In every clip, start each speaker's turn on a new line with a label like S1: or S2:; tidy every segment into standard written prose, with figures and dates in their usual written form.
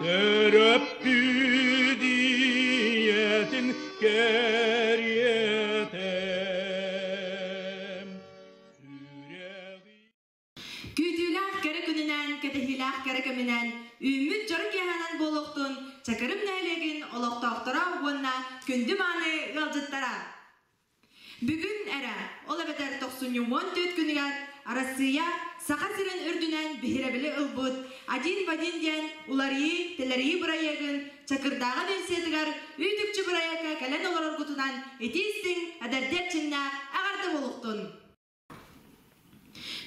S1: Төрөппүт ийэтин кэриэтэ.
S2: Күүтүүлээх кэрэ күнүнэн, кэтэһиилээх кэрэ кэминэн, үүммүт дьоро киэһэнэн буолуохтун Чакырым нэһилиэгин олохтоохторо уонна күндү мааны ыалдьыттара! Бүгүн эрэ, ол эбэтэр тохсунньу 14 күнүгэр Арассыыйа Саха сирин үрдүнэн биһирэбили ылбыт Один в один диэн уларыйыы-тэлэрийии бырайыагын Чакырдааҕы биэнсийэтигэр үүт-үкчү бырайыакка кэлэн олороргутунан итии-истиҥ, эдэрдии эрчимнээх эҕэрдэ буолуохтун!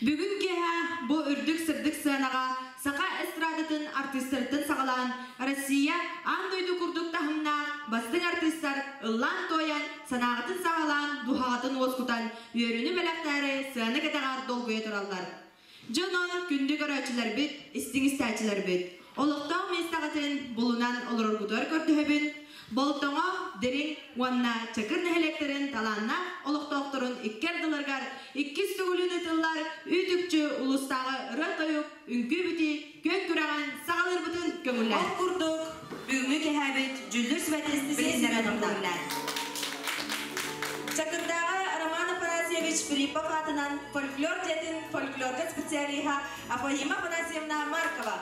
S2: Бүгүн киэһэ бу үрдүк сырдык сыанаҕа саха эстрадатын артыыстарыттан саҕалаан Россия аан дойду курдук таһымнаах бастыҥ артыыстар ыллаан-туойан, санааҕытын сааһылаан, дууһаҕытын уоскутан, үөрүүнү бэлэхтээри сыана кэтэҕэр долгуйа тураллар. Дьонон, күндү көрөөччүлэрбит, истиҥ истээччилэрбит, олохтоох миэстэҕитин булунан олороргутугар көрдөһөбүн, Болтоҥо, Дириҥ уонна Чакыр нэһилиэктэрин талааннаах олохтоохторун икки ардыларыгар иккис төгүлүн ыытыллар үүт-үкчү улуустааҕы ырыа-тойук, үҥкүү-битии күөн күрэҕин саҕалыырбытын көҥүллээн. Ол курдук, бүгүҥҥү кэһээбит дьүллүр сүбэтин билиһиннэрэн көҥүллээн. Чакырдааҕы Роман Афанасьевич Филиппов аатынан фольклор дьиэтин фольклорга специалиһа Афаима Афанасьевна Маркова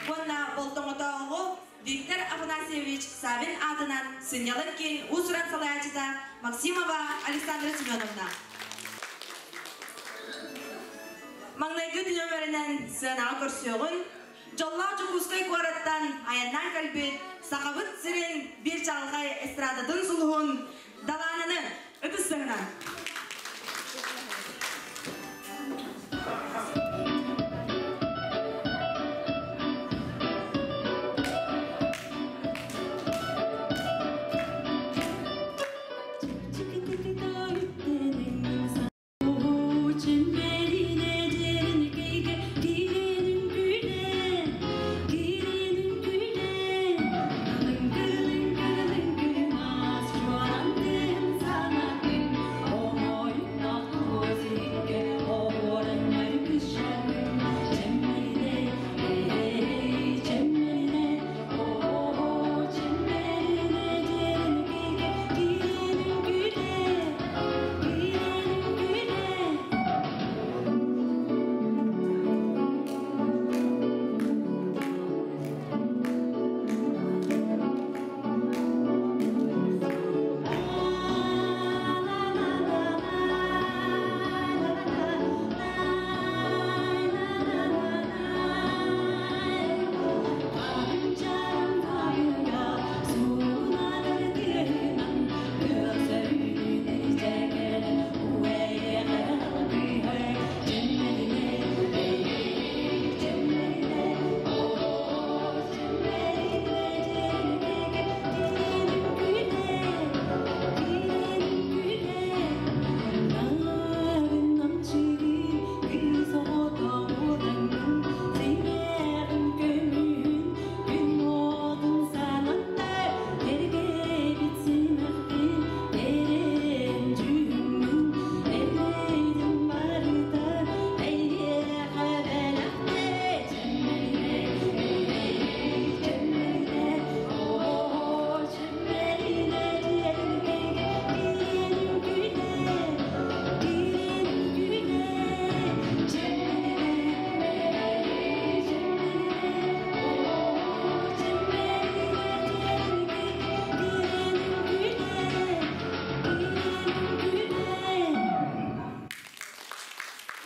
S2: уонна Болтоҥотооҕу Виктор Афанасьевич Савин аатынан сынньалаҥ киин уус-уран салайааччыта Максимова Александра Семеновна. Маҥнайгы нүөмэринэн сыанаҕа көрсүөҕүн, дьоллоох Дьокуускай куораттан айаннаан кэлбит Сахабыт сирин биир чаҕылхай эстрадатын сулуһун Далаананы ытыс тыаһынан.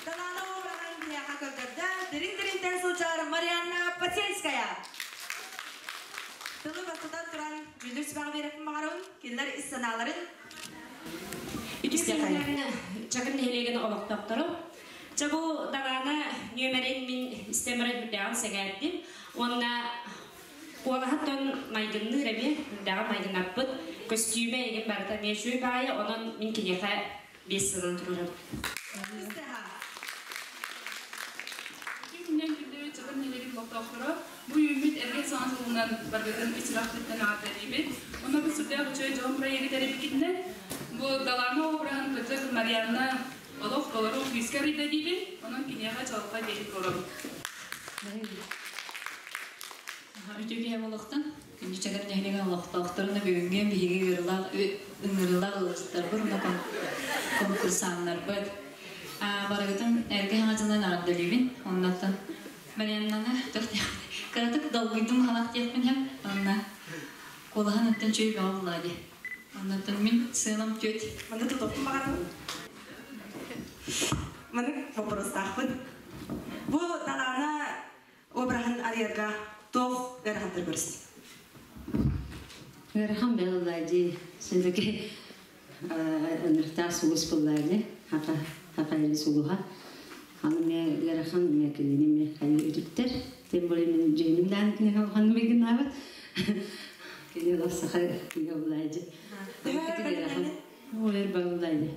S2: Далаана обраһын биһиэхэ көрдөрдө дириҥ-дириҥтэн сылдьар Марианна Пацельская. Тылы бастатан туран дьүүллүүр сүбэҕэ биэрэппин баҕарабын. Кинилэр ис санааларын
S3: Үтүө Чакыр нэһилиэгин олохтоохторо. Чэ бу Далаана нүөмэрин мин истэн баран үрдээҕин сэҥээрдим. Уонна куолаһыттан майгынныыр эмиэ, үрдээҕин майгыннаппыт. Көстүүмэ эйигин барыта эмиэ үчүгэй баайы, онон мин киниэхэ 5 сылын туруорабын.
S4: Күнүнэн күндү Чакыр нэһилиэгин олохтоохторо, бу үүммүт эргэ саҥа сылынан баргытын ичирэхпиттэн аҕатарыыбыт. Онно бу сүрдээх үчүгэй дьоһун проегы тэрийбиккитинэн, бу Далаана обраһын кырдьык Марианна олох толору күүскэ арыйда диибин. Онон киниэхэ чаҕылхай биэһи туруорабыт.
S5: Үтүө киһи олохтон, күндү Чагыр нэһилиэгин олохтоохторун бүгүҥҥү биһиги ыырылаах ыҥырыылаах ыалдьыттарбыт уонна конкурсаннарбыт. Барыгытын эргэ саҥа дьылынан эҕэрдэлиибин. Оннуттан Марианнаны кыратык долгуйдум халах диэхпин һэм. Онно куолаһын оттон чүй бөҕө буллаа дии. Оннуттан мин сыалам түөт.
S2: Маны тутуохпун баҕарабын. Маны боппуруостаахпын. Бу талаана обраһын арыйарга туох ыарахаттар көрүстү?
S6: Ыарахан буолла дии. Все-таки ынырыктаах сулус буолла дии. Хака хака сулуһа. Аны ме ыарахан ме кинини ме хайы үтүктэр. Тем более мин дьиэним даан кини халхан мегинабыт. Кини олох саха киһи буолла дии. Ыарахан. Ой, буолла дии.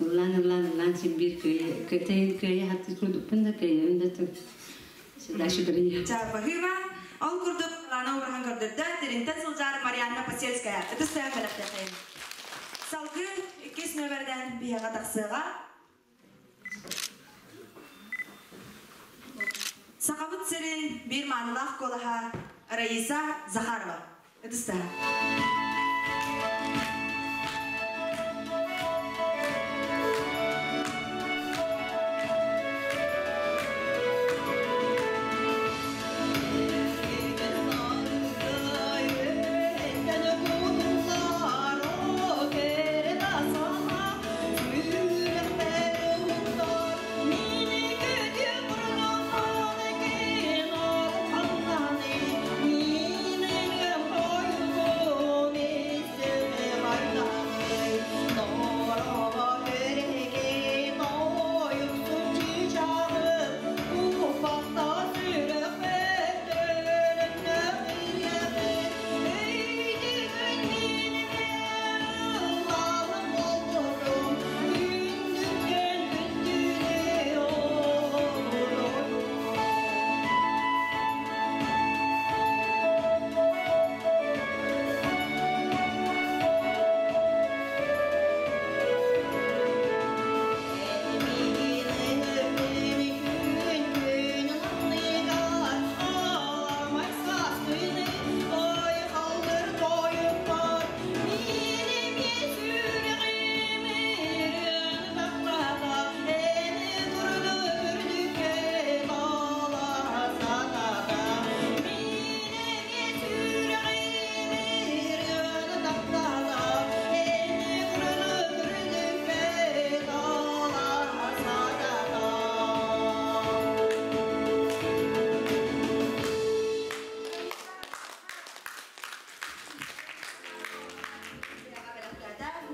S6: Ыллаан ыллаан ыллаан син биир кыайа кыайа хаттыр курдукпун да кыайабын да Дальше бери.
S2: Баһыыба, ол курдук Лана Урахан көрдөрдө, Теринтэн сылдьар Марианна Посельская. Ытыс тыаһын бэлэхтиэххэйин. Салгыы иккис нүөмэринэн биһиэхэ тахсыаҕа. Сахабыт сирин биир маанылаах куолаһа Раиса Захарова. Ытыс тыаһа.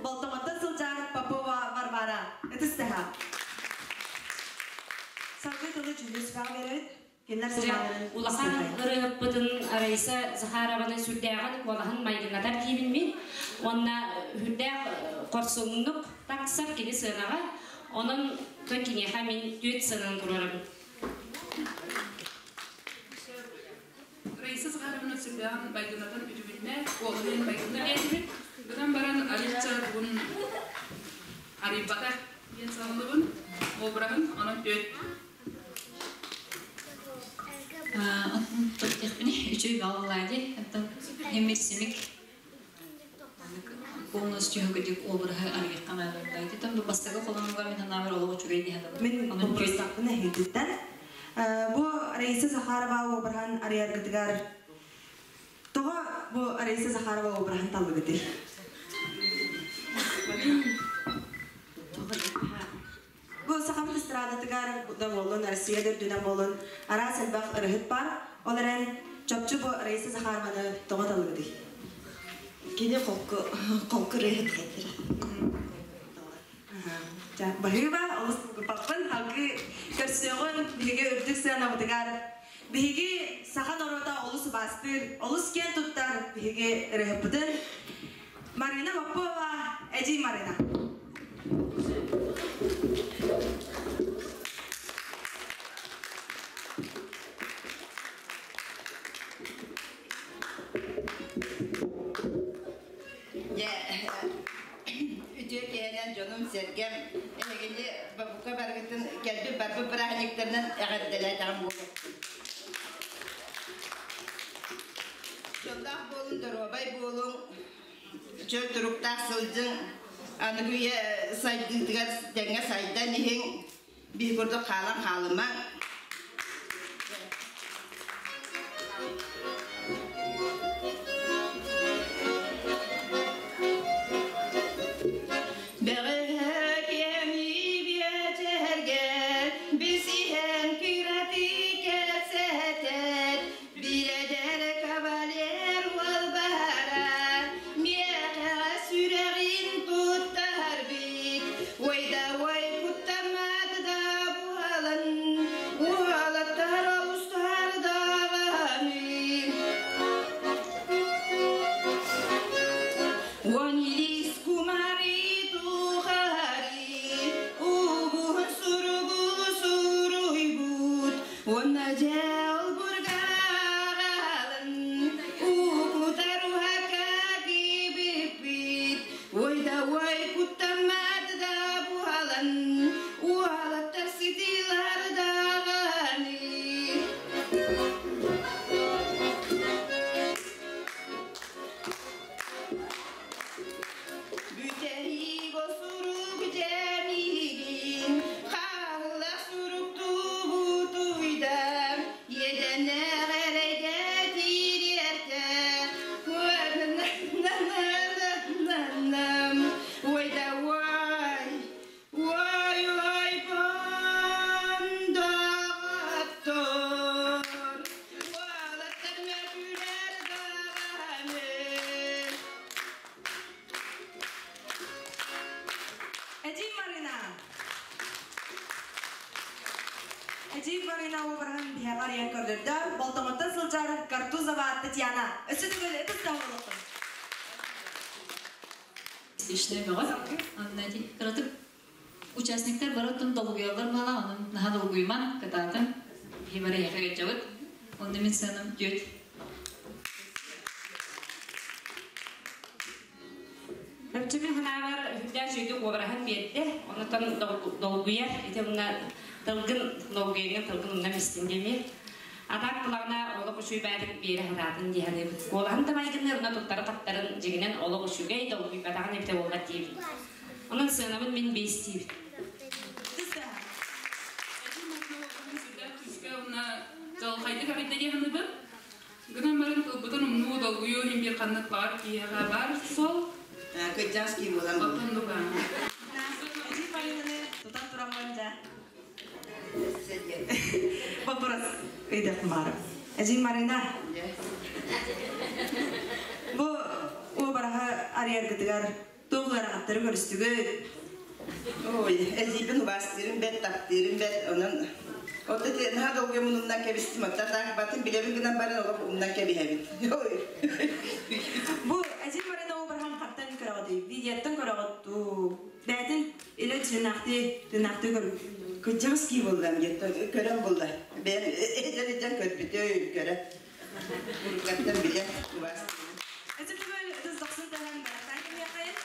S2: Болтоҥоттон сылдьар Попова Варвара. Ытыс тыаһа. Салгыы тылы Дьүлүс биэрэбит. Кинилэр санааларын
S3: Улахан ырыаһыппытын Раиса Захарованы сүрдээҕин куолаһын майгыннатар диибин мин. Уонна сүрдээх хорсуннук тахсар кини сыанаҕа. Онон киниэхэ мин түөт сыанан туруорабын.
S4: Раиса Захаровна сүрдээҕин майгыннатан үтүгүннэ, куолаһын майгынна диэтибит. Гынан баран арыычча тугун арыйбата диэн саналыбын. Обраһын онон түөт.
S5: Туттехпини үчүй баллади, оттон хеммит симик полностью көдүк обраһы арыйыкка наадаллайды. Там бу бастакы холонуга мин ханаабар олох үчүгэй диһэн
S2: Мин боппуруостаахпын эһигиттэн. Бу Раиса Захарова обраһын арыйаргытыгар тоҕо бу Раиса Захарова обраһын таллыгытый? Бу сахабыт эстрадатыгар да буоллун, Россия да үрдүнэн буоллун, араас элбэх ырыһыт бар. Ол эрэн чопчу бу Раиса Захарованы тоҕо таллыгытый?
S7: Кини холку холку ырыаһыт хайтара.
S2: Баһыыба, олус паппын халгы көрсүөҕүн биһиги үрдүк сыанабытыгар. Биһиги саха норуота олус убаастыыр, олус киэн туттар биһиги ырыһыппытын Марина Попова, Эдьиий Марина.
S8: Үтүө киһинэн дьонум сэргэм эһигини бабука баргытын кэлбит барбыт. бырааһынньыктарынан эҕэрдэлээтэҕим буолуо. Дьоллоох буолун, доруобай буолуҥ, чөл туруктаах сылдьыҥ, аныгы үйэ сайдыытыгар тэҥҥэ сайдан иһиҥ, биир курдук хаалан хаалымаҥ. Бэҕэһээ кэми биэчэргэ бисиһэн кыраты кэпсэтэр билэдэр кавалер уолбара миэхэ сүрэҕин туттарбыт ой да ой куттаммат да буолан уолаттар олустар даҕаны Он илис кумари тухари угун суругу суруйбут уонна дьэл бургаҕалын укутаруһака кибиппит ой да ой куттаммат да буһалан уолаттар сытыылар даҕаны. Бүтэһик сурук дьэмигин хаалла суруктуубутуйда иэдэнээх эрэйгэ тириэртэ Ой да ой, ой ой бондаҕаттор, уолаттар мөкүлэр даҕаны.
S2: Эдьиий Марина. Эдьиий Марина обраһын биһиэхэ арыйан көрдөрдө. Болтоҥоттон сылдьар Картузова Татьяна. Өссө төгүл ытыс да буолуохтун.
S5: Истиштэй бөҕө. Онно ити кыратык участниктар бары оттон долгуйаллар буолла, онон наһаа долгуйуман, кытаатын. Биһи бары эһиэхэ кэлдьэбит. Онно мин сыаным түөт.
S3: Өпчөмүн ханаабар үрдээх үчүгэйдик уобараһын биэрдэ. Онтон долгуйар, ити уонна тылгын долгуйаҥҥын тылгын умнам истин диэмир. Атаак булаҕына олох үчүгэй баайдык биэрэ сатаатын дии саныыбыт. Куолаһын да майгынныыр, уна туттара таптарын дьиҥинэн олох үчүгэй, долгуйбатаҕын эбитэ буоллар диэбит. Онон сыанабын мин биэс диибит.
S4: Күүскэ уонна дьалхайдык арыйда дии саныыбын. Гынан баран ылбытын умнуу, долгуйуу иһин биир ханнык баҕар киһиэхэ баар суол.
S8: Кыдьаас кии буолан
S4: Оттон нуга.
S2: Эдьиий Маринаны тутан тураммын дьэ. Вопрос ыйдахмар. Эдьиий Марина. Бу уобараһы арыйаргытыгар туох ыарахаттары көрүстүгүт?
S8: Ой, эдьиийбин убаастыырым бэрт, таптыырым бэрт, онон Отто наһаа долгуйаммын умнан кэбистим, отто таах батын билэбин гынан баран олох умнан кэбиһэбин.
S2: Бу Эдьиий Марина обраһын хантан көрөҕүтүй? Видеоттан көрөҕүт дуу? Бээтин илэ тыынаахтыы тыынаахтыы көрү.
S8: Кырдьаҕас кии буоллам диэт, көрөн булла. Бэйэм эдэр көрбүтүм, көрө. Уруккаттан билэ убаастыыбын.
S2: Эти бүгүн ытыс дохсун таһан барахтаан кэмиэххэйин.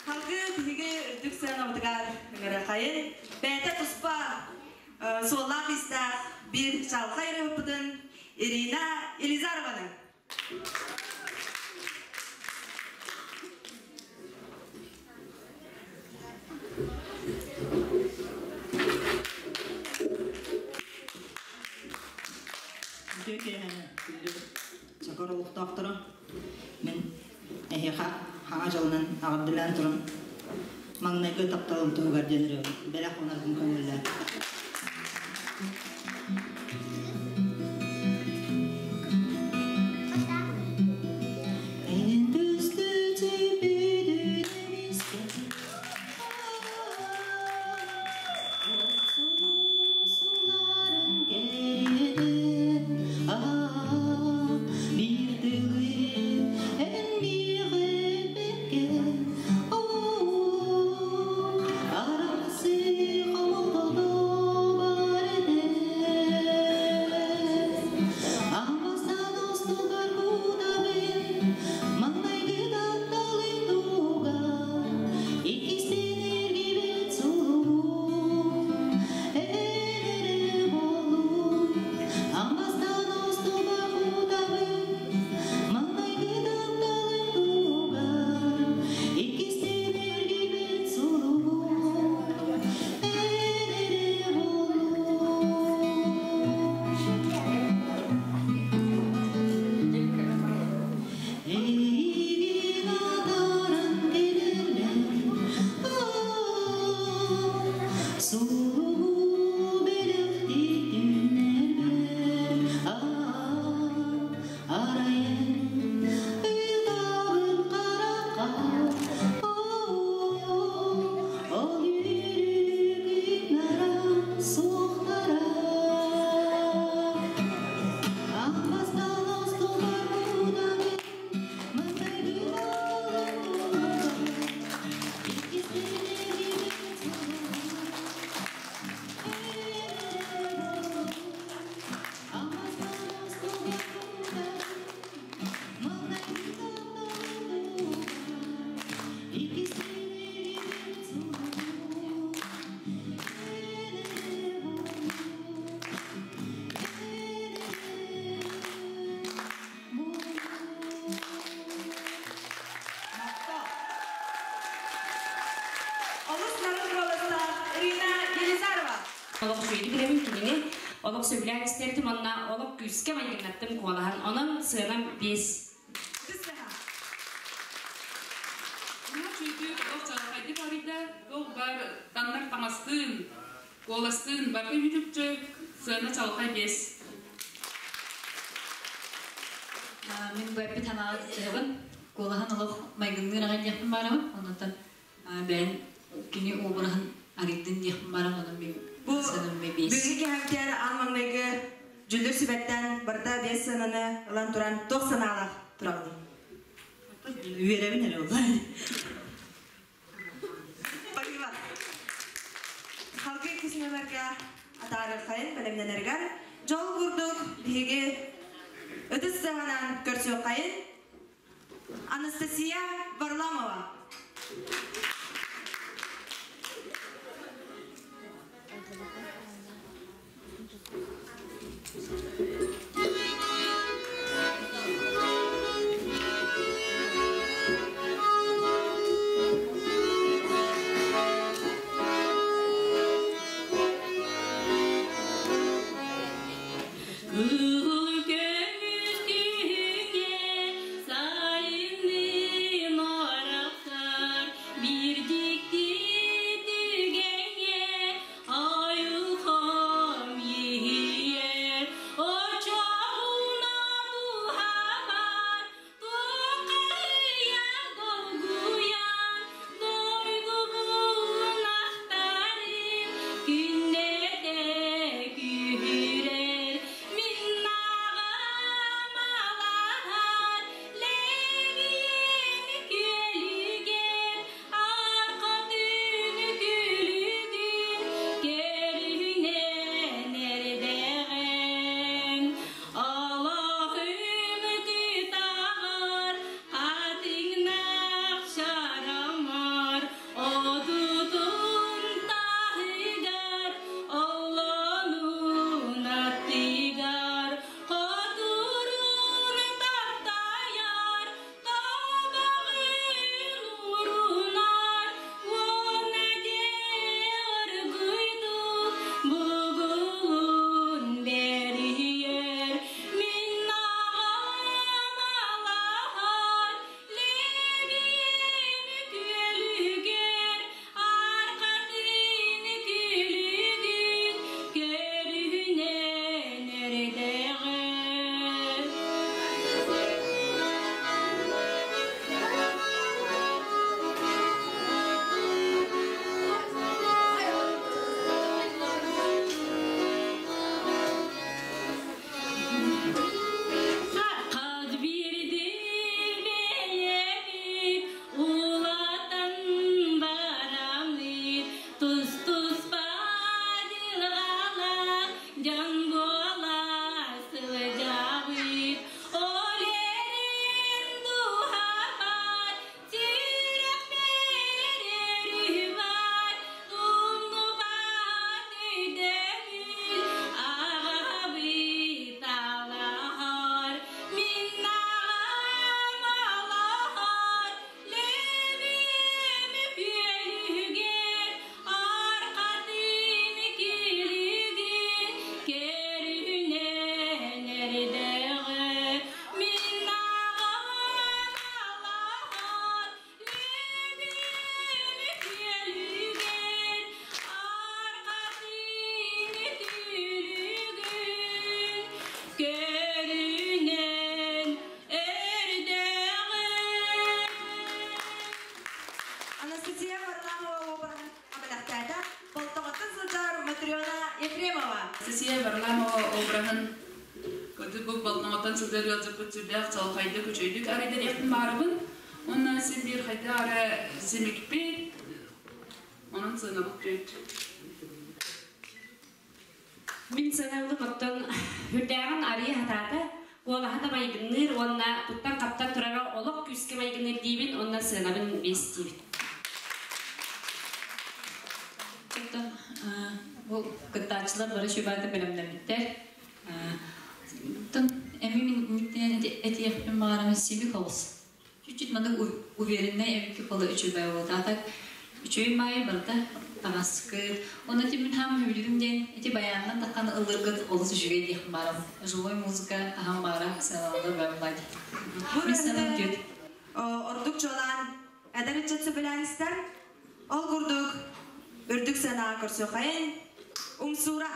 S2: Халгы биһиги үрдүк сыанабытыгар ыҥырыаххайын. Бэйэтэ туспа суоллаах истээх биир чаҕылхай ырыаһыппытын Ирина Елизарованы.
S9: Үтүө киэһэни күндү сокор олохтоохторо. Мин эһиэхэ хаҥа дьолунан аҕырдылаан туран маҥнайгы тапталым туһугар диэн ырыабын бэлэх уунарбын көҥүллээн.
S3: үчүгэйдик билэбин кинини. Олох сөбүлээн истэртим, онна олох күүскэ майгыннаттым куолаһан. Онон сыанам 5.
S4: Наһаа үчүгэйдик олох чаҕылхайдык арыйда, туох баар таннар таҥастыын, куоластыын барыта үтүкчү, сыана чаҕылхай 5.
S5: Мин бу эппит санааҕа кыттыһабын. Куолаһын олох майгынныыр аҕай диэхпин баарабын. Оннуттан бэйэн кини обраһын арыйдын диэхпин баарам. Онон мин
S2: Бу
S5: сыанам 5.
S2: бүгүҥҥү кэһэҥтэр аан маҥнайгы дьүллүр сүбэттэн барыта 5 сыананы ылан туран туох санаалаах тураҕыный?
S9: Үөрэбин эрэ ол.
S2: Спасибо. Халгы иккис нүөмэргэ атаарыаххайын бэлэмнэнэригэр дьол курдук биһиги ытыс сыаһынан көрсүөххэйин Анастасия Варламова.
S10: Кыһыл көмүс күһүҥҥэ сайынным арахсар биир дьикти түгэҥҥэ айылҕам иһийэр очоҕуна дууһабар туоххайан долгуйан дойдубун ахтарым күннэтэ күүһүрэр мин аҕам алаһар Лэбийэн күөлүгэр арҕатын күлүгүн көрүнэн эрдэҕим. Алаһым кытаҕар хатыҥнаах чарамар отутун таһыгар оллонун аттыгар хотурун таптайар табаҕын урунар уонна дьэ бугулун бэрийэр мин аҕам алаһар Лэбиэн күөлүгэр арҕатын күлүгүн көрүнэн эрдэҕэ. Хас биирдии бэйэбит улаатан бараммыт тус-туспа дьылҕалаах дьон буола сылдьабыт. Ол эрэн дууһабар сүрэхпэр өрүү бар, умнубат өйдөбүл аҕабыт алаһар. Мин аҕам алаһар, лэбиэм күөлүгэр арҕатын килигин көрүнэн эрдэҕэ. Мин аҕам алаһар, лэбиэм күөлүгэр арҕатын күлүгүн көрүнэн эрдэҕэ.
S2: Анастасия Варламова обраһын абылахтаата Болтоҕоттон сылдьар Матрена Ефремова.
S4: Анастасия Варламова обраһын кырдьык бу Болтоҥоттон сылдьар ыалдьыппыт сүрдээх чаҕылхайдык, үчүгэйдик арыйда диэхпин баарыбын. Уонна син биир хайдах эрэ симикпит, онон сыанабыт түөт.
S3: Мин сыаналык оттон үрдээҕин арыйа сатаата, куолаһа да майгынныыр уонна туттан-хаптан турара олох күүскэ майгынныыр диибин уонна сыанабын 5 диибин.
S5: Оттон бу кыттааччылар бары сүбээтэ бэлэмнэммиттэр. Оттон эми мин этиэхпин баҕарабын симик олус. Чуть-чуть маннык увереннай эбикки кола үчүгэй буолла. А так Үчүгэй баайы барыта таҥаскыт. Онно ити мин хаам үбүлүгүм диэн ити баянынан таххан ыллыргыт олус үчүгэй диэх баарым. Живой музыка хаһан баара сыаналанар баай
S2: Бу
S5: Мин санам түөт.
S2: Ордук чуолаан эдэр ыччат сөбүлээн Ол курдук үрдүк сыанаҕа көрсүөххэйин Умсуура.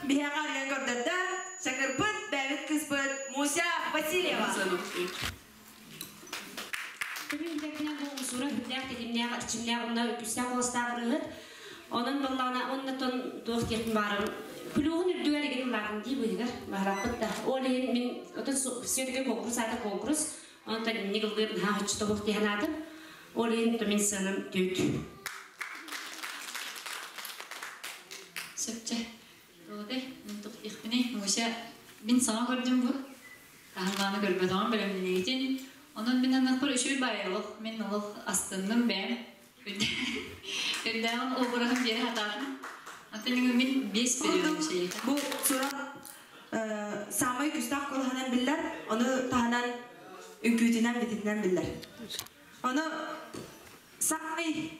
S2: Биһиэхэ арыйан көрдөрдө Чакырбыт, бэйэбит кыыспыт Муся Васильева.
S3: Төбө билэрбинэн бу умсуура үрдээх тэтимнээх, эрчимнээх уонна күүстээх куоластаах ырыаһыт. Онон буоллаҕына оннотон туох диэхпин баарым плюһун үрдүгэр игин улаатым дии быыһыгар баһараппыт да. Ол иһин мин отон все-таки конкурс аата конкурс. Онтон инник ыллыыр наһаа хоччу тобук дии санаатым. Ол иһин то мин сыанам түөт.
S5: Сөпчө. Туодай, мин тух диэхпиний, Муся, мин саҥа көрдүм бу. Таһымааны көрбөтөҕүм бэлэмнэниитин. Онон мин анахпар үчүгэй баайы олох, мин олох астынным бэйэм. Үрдээҕин обраһын биэрэ сатаатым. Атын мин 5 бериyorum şeyi.
S2: Бу суран. Самай күстах куолаһынан биллэр, ону таһынан үҥкүүтүнэн бититинэн биллэр. Ону самай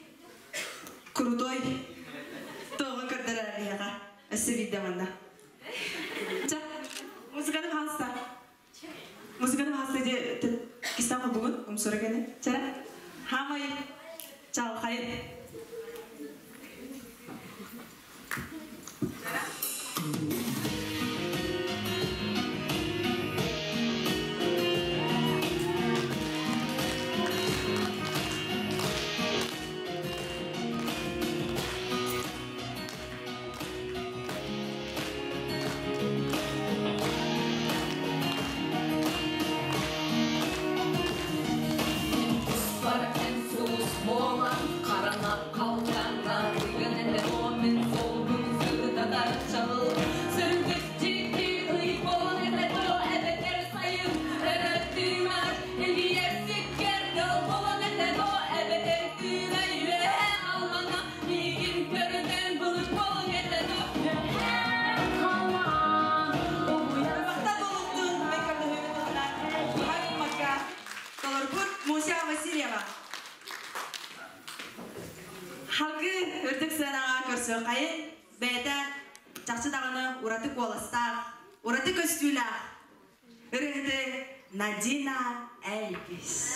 S2: крутой тоҕун көрдөрөр биһиэхэ. Өссө биирдэ манна. Ча, музыканы хаалса. Музыканы хаалса ди кистан холбугун, умсура кene. Ча, хамай чалхайын. Муся Васильева. Халгы үрдүк сыанаҕа көрсүөххэйин, бэйэтэ чахчы даҕаны ураты куоластаах, ураты көстүүлээх ырыаһыты Надина Эльвис.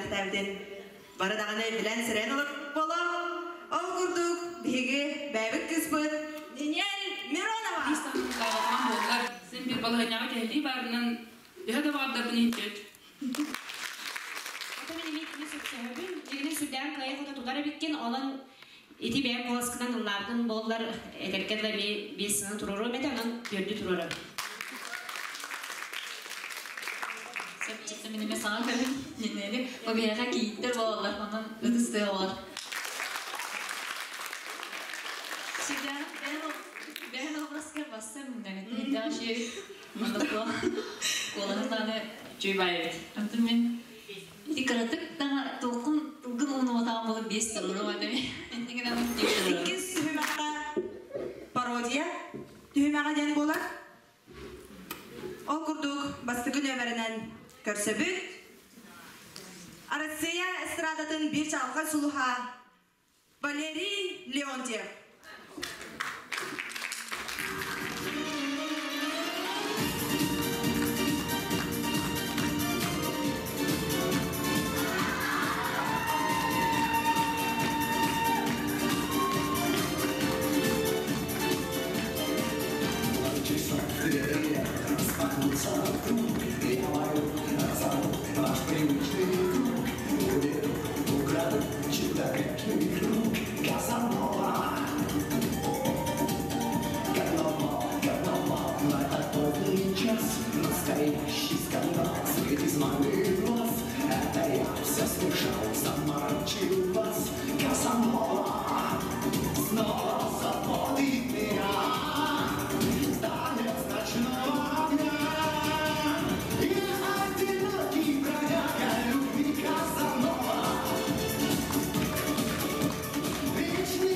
S2: бэлэхтээбитин бары даҕаны билэн сэрэн олорбут буолуо. Ол курдук биһиги бэйэбит кыыспыт Нинель Миронова.
S4: Буоллар, син биир балаһыанньаҕа кэһэлии баарынан төһө да баҕардарбын иһин
S3: Ата мин эмиэ кини сөпсөһөбүн. Дьигини сүрдээн кыайа-хото тутар эбиккин, онон ити бэйэм куоласкынан ыллаабытын буоллар, этэргэ дылы эмиэ биэс сыны туруоруом этэ, онон түөрдү туруорабын.
S5: Сөп мин эмиэ саҥа көрүн нинели бу биһиэхэ кийииттэр буолаллар, онон ытыс тыа Сүрдээх бэйэн образка бассам нэмэтин шиэбит манна куолаһын даҕаны чүй баайбыт. Онтон мин ити кыратык даҕа туоххун тылгын уунуотаҕын буолуп биэс туруорум этэ. Иннигинэн
S2: Иккис түһүмэххэ пародия түһүмэҕэ диэн буолар. Ол курдук бастакы нүөмэринэн көрсөбүт. Арассыыйа эстрадатын биир чаҕылхай сулуһа Валерий Леонтьев.
S11: Наш привычный круг, украду чьи-то грешных рук. Казанова. Карнавал, карнавал, на этот поздний час настоящий скандал среди знойных глаз. Это я все смешал, заморочил вас. Казанова снова заводит меня. Танец ночного огня. Я одинокий бродяга любви Казанова. Вечный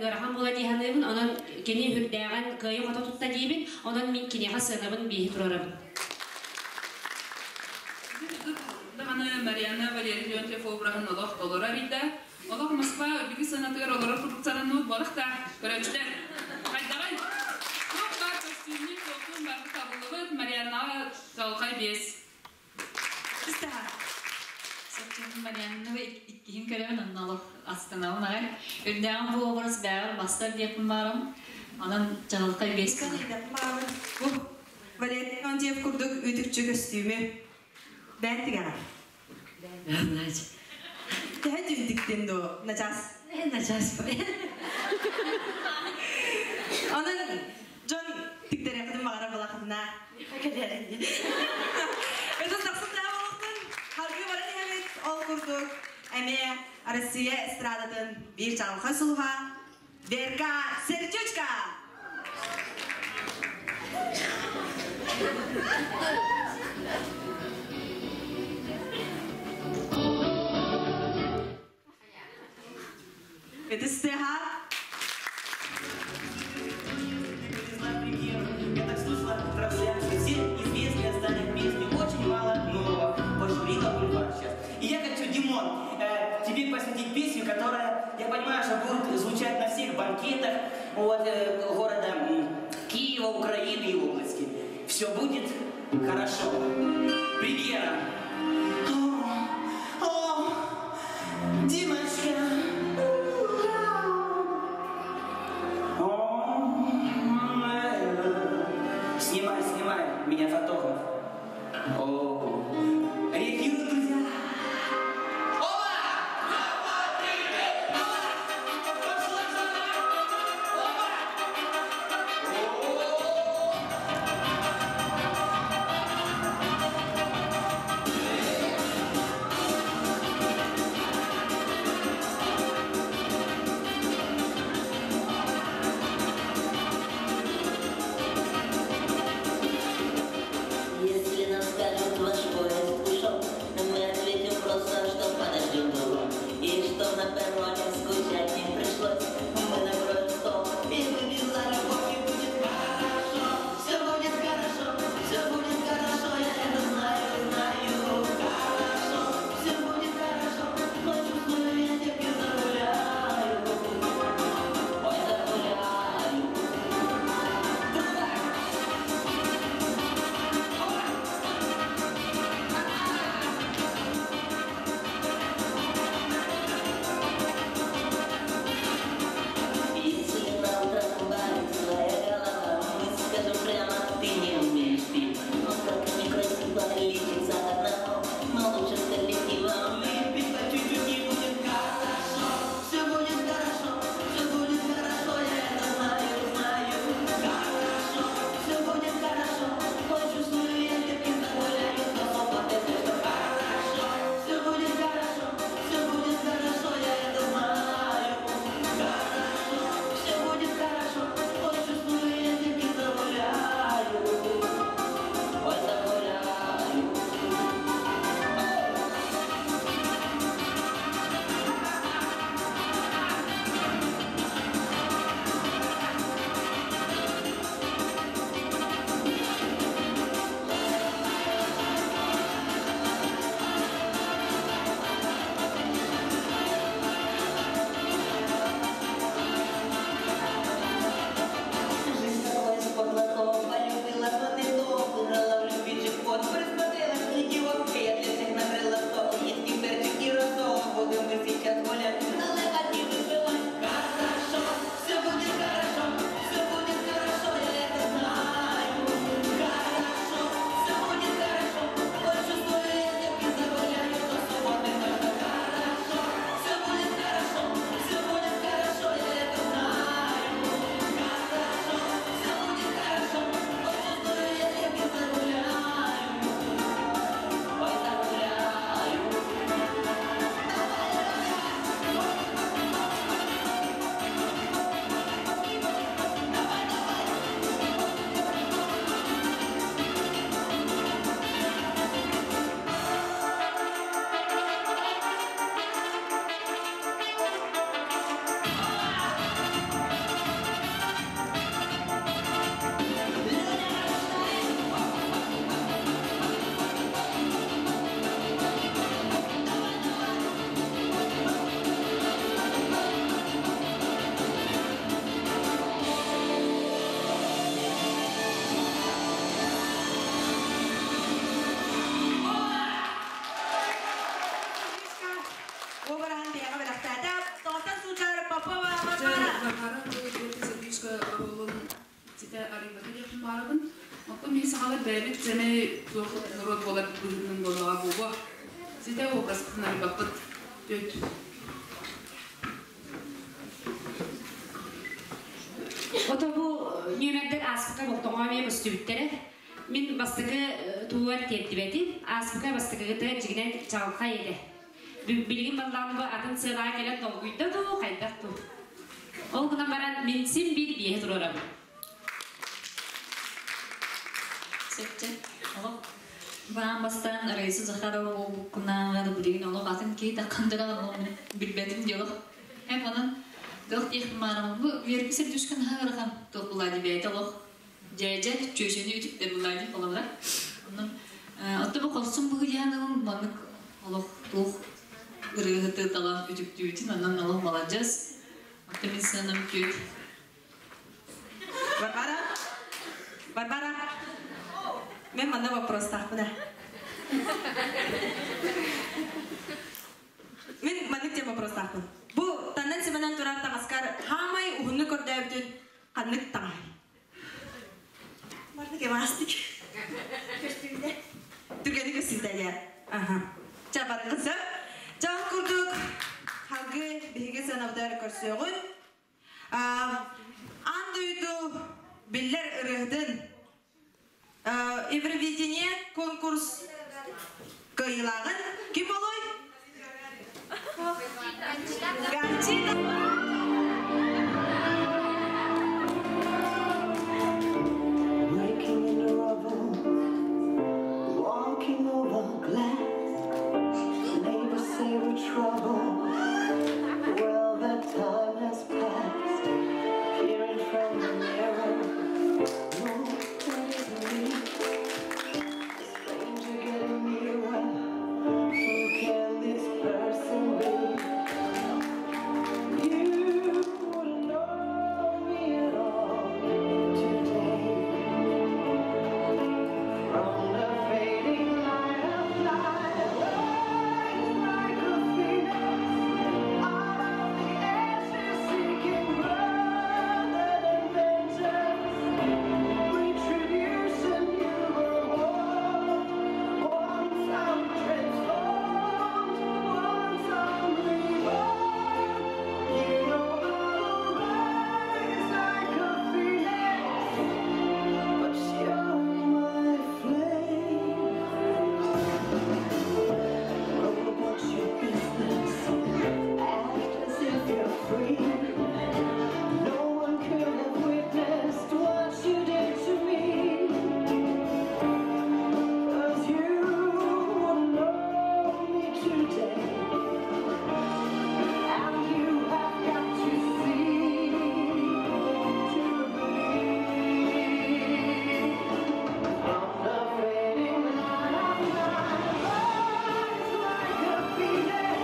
S3: ыарахан буола дии саныыбын. Онон кини үрдээҕин кыайа-хото тутта диибин. Онон мин киниэхэ сыанабын бииһи туруорабын.
S4: Даҕаны Марианна Валерий Леонтьев обраһын олох толору арыйда. Олох Москва үрдүкү сыанатыгар олорор курдук сананныбыт буолахтаах. Көрөөччүлэр, хайдаҕай? Туох баар көстүүнү, туохтуун барыта табыллыбыт Марианнаҕа чаҕылхай биэс.
S5: Соччону Марианнова иккиһин көрөбүн, онно олох астынабын аҕай. Үрдээҕин бу образ бэйэбэр бастар диэхпин баарым. Онон чаҕылхай биэс.
S2: Бу Валерий Леонтьев курдук үтүкчү көстүүмү бээн тигэҕэр. Төһө түүн дуо? Начаас.
S6: Начаас.
S2: Онон дьон тиктэриэххитин баҕара балахытына. Өтө тахсан олохтун халгыы баран иһэбит ол курдук эмиэ Россия эстрадатын биир чаҕылхай сулуһа Верка Сердючка! Это стеха.
S12: Я так слышала трансляцию, все известные стали песни, очень мало нового. Пожурила бульвар сейчас. И я хочу, Димон, тебе посвятить песню, которая, я понимаю, что будет звучать на всех банкетах вот, города Киева, Украины и области. Все будет хорошо. Премьера. О, о, Димочка. О, снимай, снимай меня, фотограф. О, реагируют друзья. Оба! Оба! Оба! Оба!
S4: Оттон биһи сахалар бэйэбит сэмэй туох норуот буолар быһыытынан буоллаҕа буолуо. Ситэ образпытын арыйбаппыт. Түөт.
S3: Ото бу нүөмэрдэр ааспыкка болтоҥоо эмиэ көстүбүттэрэ. Мин бастакы туугар тиэрдибэтим. Ааспыкка бастакыгыта дьигинэн чаҕылхай этэ. Билигин баллаан бу атын сыанаҕа кэлэн долгуйда дуу, хайдах дуу. Ол гынан баран мин син биир биэһи туруорабын.
S5: Сөпчө. Олох баан бастаан Раиса Захарова буолбуккунааҕар билигин олох атын киһи таххандыра олох билбэтим дии олох. Эм онон туох диэхпин баарым бу Верка Сердючка наһаа ыарахан туох булаа дии олох дьээдьэ чүөчэни үтүктэр булаа дии холобура. Онон отто бу хорсун быһыйаанылым маннык олох туох ырыаһыты талан үтүктүүтүн онон олох маладьыас. Отто мин сыанам түөт.
S2: Варвара? Варвара? Мен манна вопростаахпын ээ. Мин маннык диэн вопростаахпын. Бу таннан симэнэн турар таҥаскар хаамай уһуннук көрдөөбүтүн ханнык таҥаһай? Барда кемастик. Көстүүтэ. Түргэни көстүүтэ дьэ. Аха. Ча барыгын сөп. Ча ол курдук халгы биһиги сыанабытыгар көрсүөҕүн. Аан дойду биллэр ырыаһытын Евровидение конкурс кыайыылааҕын ким болой? Кончита!
S11: Breaking in the rubble, walking over glass. Neighbors say we're trouble. Well, that time has passed. Peering from the mirror, no, that isn't me. Stranger getting nearer. Who can this person be? You wouldn't know me at all today. From the fading light of life, rise like a phoenix out of the ashes, seeking rather than vengeance. Retribution you were warned. Once I'm transformed, once I'm reborn. You know I will rise like a phoenix. But you're my flame. Go about your business, act as if you're free. No one could have witnessed what you did to me. 'Cause you wouldn't know me today. And you have got to see to believe. From the fading light of night, rise like a phoenix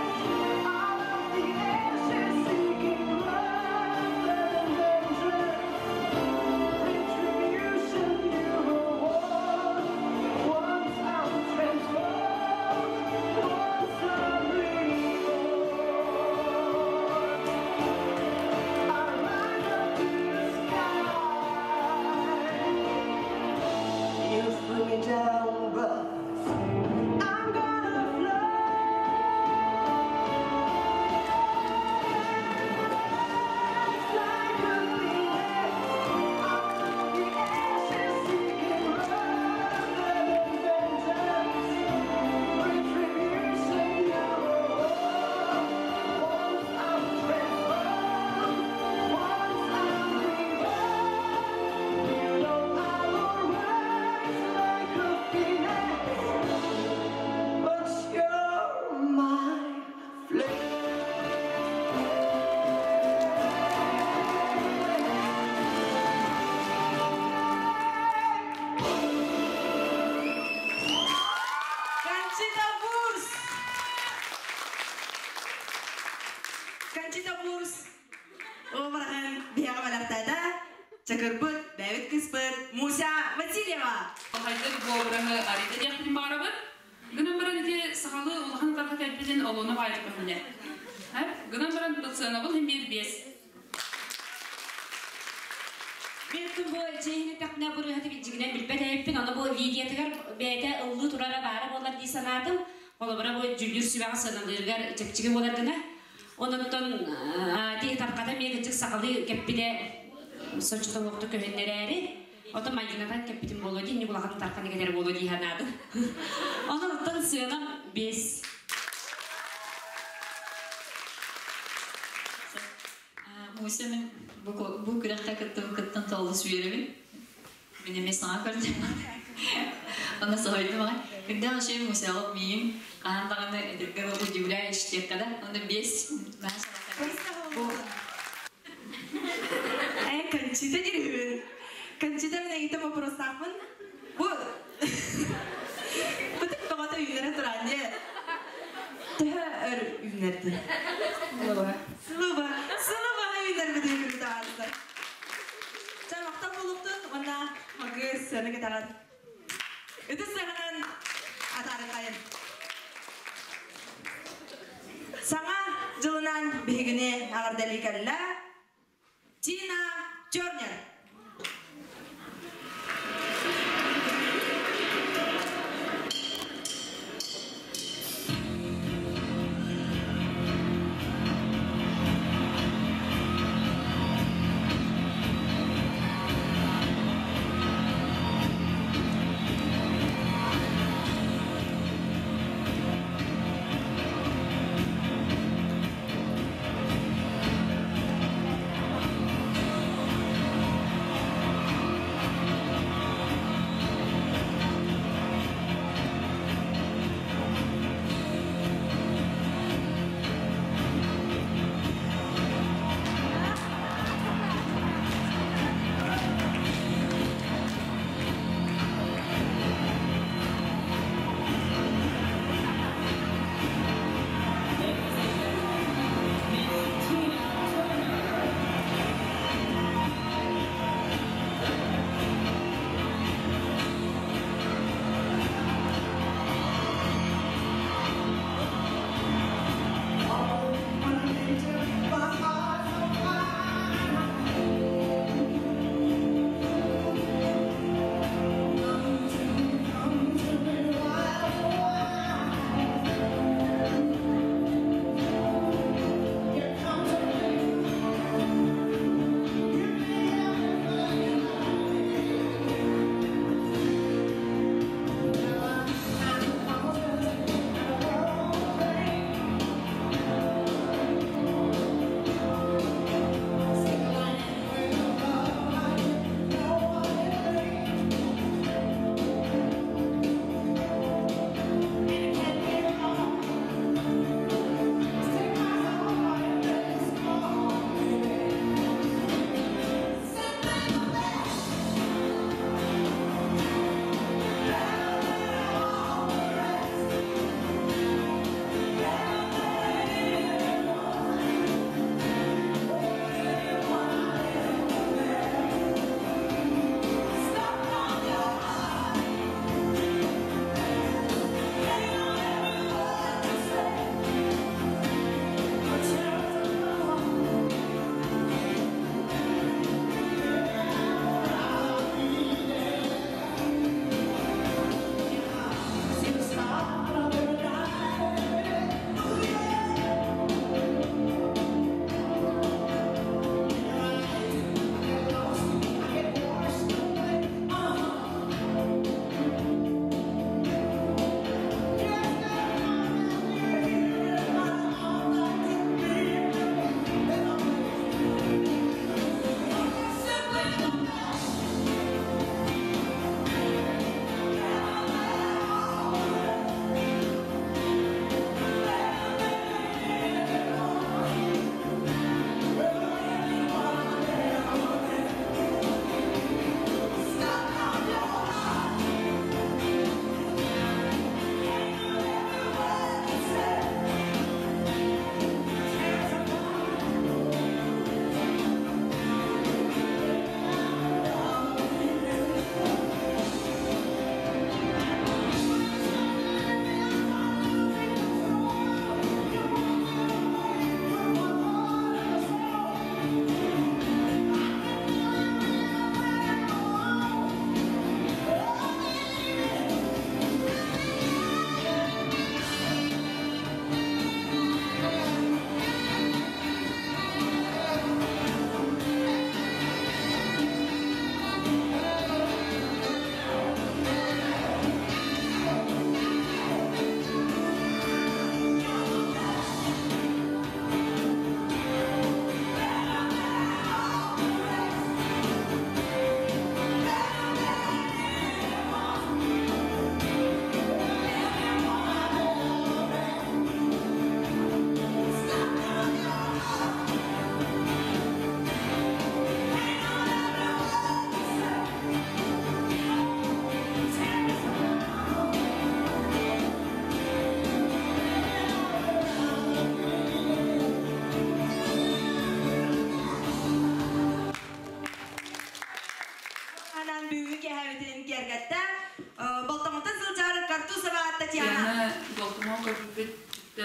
S11: out of the ashes, seeking rather than vengeance. Retribution you were warned. Once I'm transformed, once I'm reborn. I rise up to the sky. You threw me down, but I'm gonna fly. Like a phoenix out of the ashes, seeking rather than vengeance. Retribution you were warned. Once I'm transformed, once I'm reborn. You know I will rise like a phoenix. But you're my flame.
S2: Кончита Вурст! Кончита Вурст! Обраһын биһиэхэ бэлэхтээтэ. Чакырбыт, бэйэбит кыыспыт Муся Васильева!
S4: Хайдах бу обраһы арыйда диэхпин баҕарабын. Гынан баран ити сахалыы улахан тарха кэлбитин олуона баайдык көһүннэ. Гынан баран сыанабыл иһин биир биэс.
S3: Мен бу чэйин эттэхпинэ бу ырыаһыты билдьигинэн билбэт эбиппин, ону бу видеотыгар бэйэтэ ыллыы турара баара буолар дии санаатым. Холобура бу дьүүллүүр сүбэҕэ сыаналыырыгар чэпчэки буолар гына. Онон ти тарката эмиэ кырдьык сахалыы кэппитэ соччото уохтук көһүннэрээри, ото майгынатан кэппитим буолуо дии, инник улахан тарканы кэтэр буолуо дии санаатым. Онон оттон сыанам 5.
S5: Муся мин бу, бу күрэххэ кыттым кыттан толус үөрэбин. Мин эмиэ саҥа көрдүм. Онно соһуйдум аҕай. Күндэ ошей Мусяҕа миин хаһан даҕаны этэргэ удивляешь диэххэ да. Онно 5
S2: Э, Кончита дирибин. Кончита мен эгитем вопростаахпын. Бу Бытык тоҕото үүнэрэ туран дьэ. Төһө өр үүнэрди? Сылыба. Сылыба. Сылыба үүнэрбит үүнүрү таҕардар. Чэ, махтал буолуохтун уонна магы сыана кэтэҕэр. Ытыс сыананан атаарыкайын. Саҥа дьылынан биһигини аҕардалыы кэллэ Тина Тернер.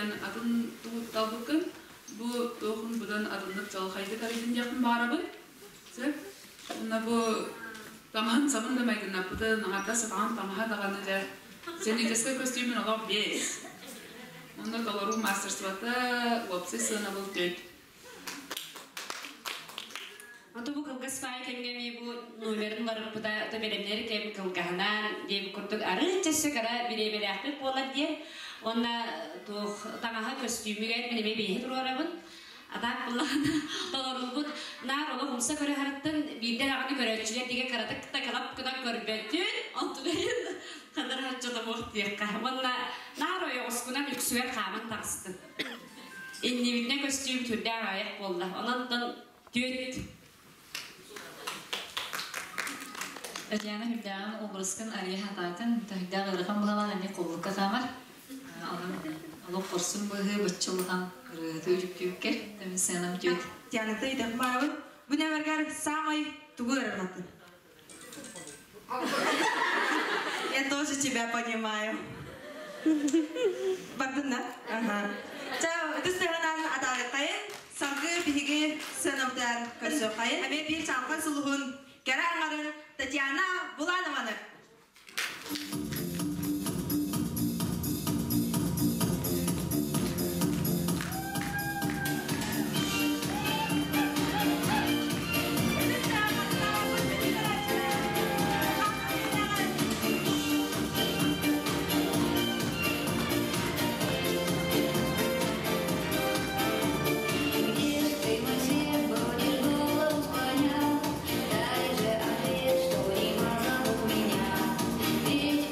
S4: өттүттэн атын тугу талбыккын, бу туохун быдан атыннык чаҕылхайдык арыйдын диэхпин баҕарабын. Сөп. Уонна бу таҥаһын сабын да майгыннаппытын, аҥардас сатаҕын таҥаһа даҕаны дьэ сценическэй көстүүмүн олох биэс. Онно толоруу мастерствота уопсай сыанабыл 4.
S3: Ото бу кылгас баай кэмҥэ эмиэ бу номерын уларыппыта то бэлэмнэр кэм кылгаһынан диэн курдук арыычча өссө кыра бириэмэлээхпит буолар диэн уонна туох таҥаһа көстүүмүгэр мин эмиэ биэһи туруорабын атаак буллаҕына толоруубут наар олох умса көрө харыттан биирдэ даҕаны көрөөччүлэр дигэ кыратык да кылап гынан көрбөтүн онтугайын ханар хаччата диэххэ уонна наар ойоҕоскунан үксүгэр хааман таҕыстым иннибитинэ көстүүм түрдээх аҕыйах буолла онон түөт
S5: Татьяна Хүрдээҕин образкын арыйа сатаатын, таһырдьаах ыарахан быһалаан эмиэ холлукка хаамар. Онон олох хорсун быһыы баччылыхан ырыаһыты үтүктүүккэр тэмин сыанам түөт.
S2: Тианыта идэх барабын. Бу нөмергар самый тугу ырыатын? Я тоже тебя понимаю. Бардын да? Ага. Ча, ытыс тыһынан атаарыккайын, салгыы биһиги сыанабытыгар көрсүөххэйин. Эмиэ биир чаҕылхан сулуһун кэрэ аҥарын Татьяна Буланованы.
S13: Где ж ты, мой свет, будешь голову склонял? Дай же ответ, что не позову меня. Ведь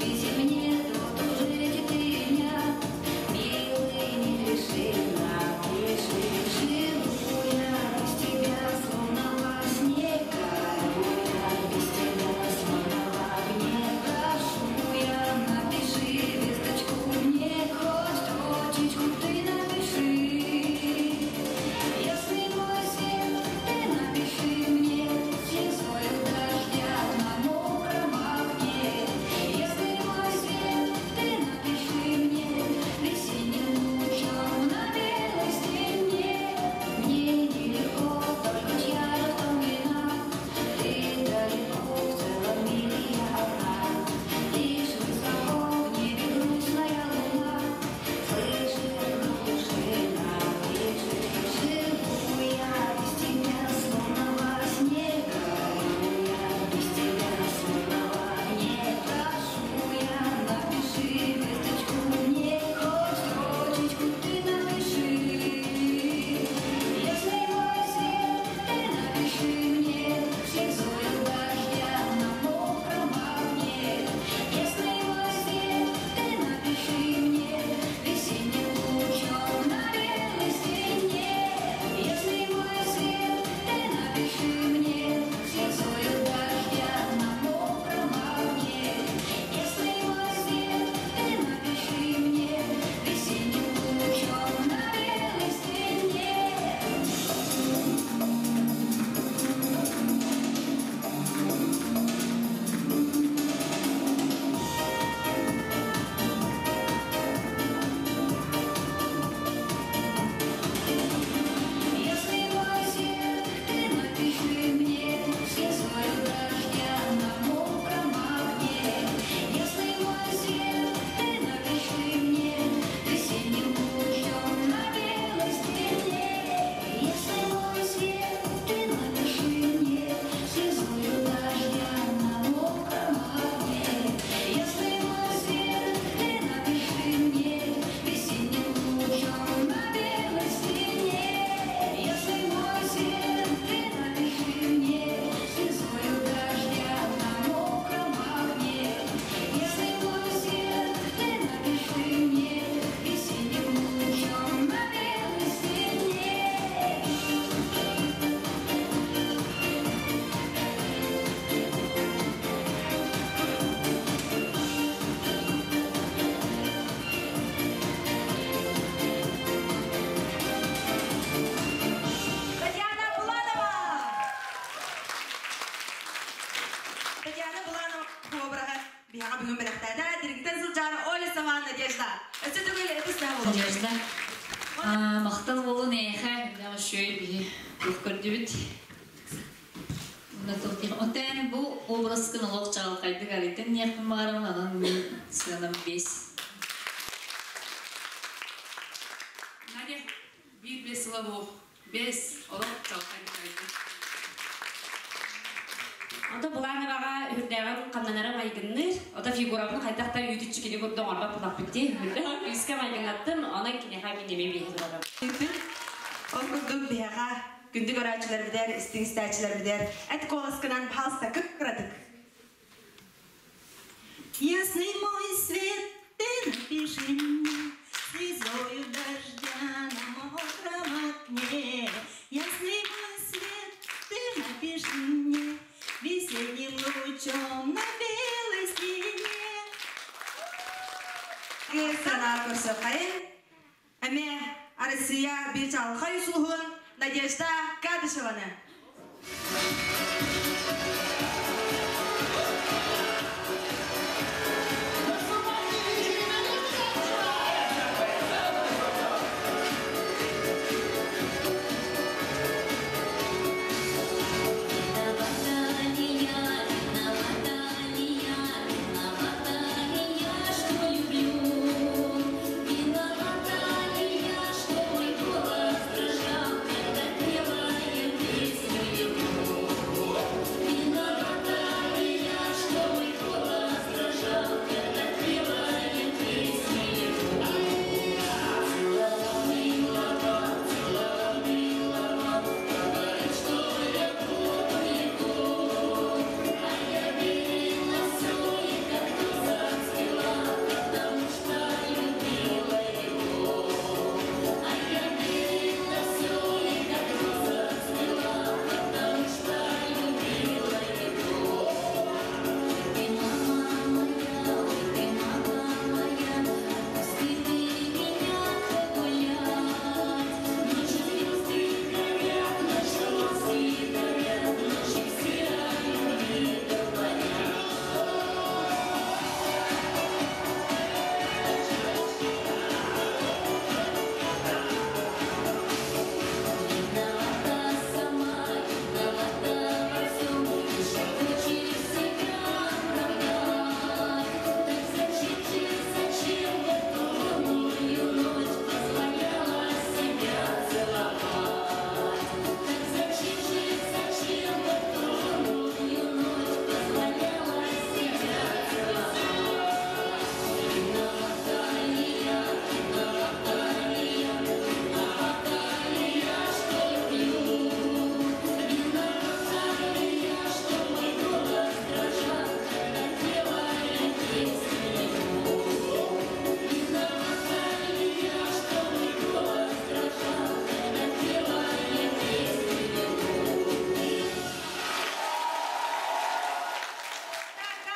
S5: Махтал буолун эйиэхэ, үрдээх үчүгэй биһи туох көрдүбүт. Отен бу образкын олох чаҕылхайдык арыйтын диэхпин баҕарабын, онон мин сыанам 5.
S4: Надя, биир бес сыла буох. Бес, олох чаҕылхайдык арыйдын.
S3: Ото Булановаҕа үрдээҕин хамнанара майгынныыр. Ото фигурабын хайдах да үүтүччү кини курдук оҥорбот булаппыт дии. Үрдээх күүскэ майгыннаттым, онон киниэхэ мин эмиэ биэһи турарым.
S2: Ол курдук биһиэхэ күндү көрөөччүлэрбитигэр, истиҥ истээччилэрбитигэр эт куоласкынан пожалуйста кып-кыратык.
S9: Ясный мой свет, ты напиши мне слезою дождя на мокром окне. Ясный мой свет, ты напиши мне весенним лучом на белой стене.
S2: Сана көрсөхайын. Эмиэ Россия биир чаҕылхай сулуһун Надежда Кадышеваны.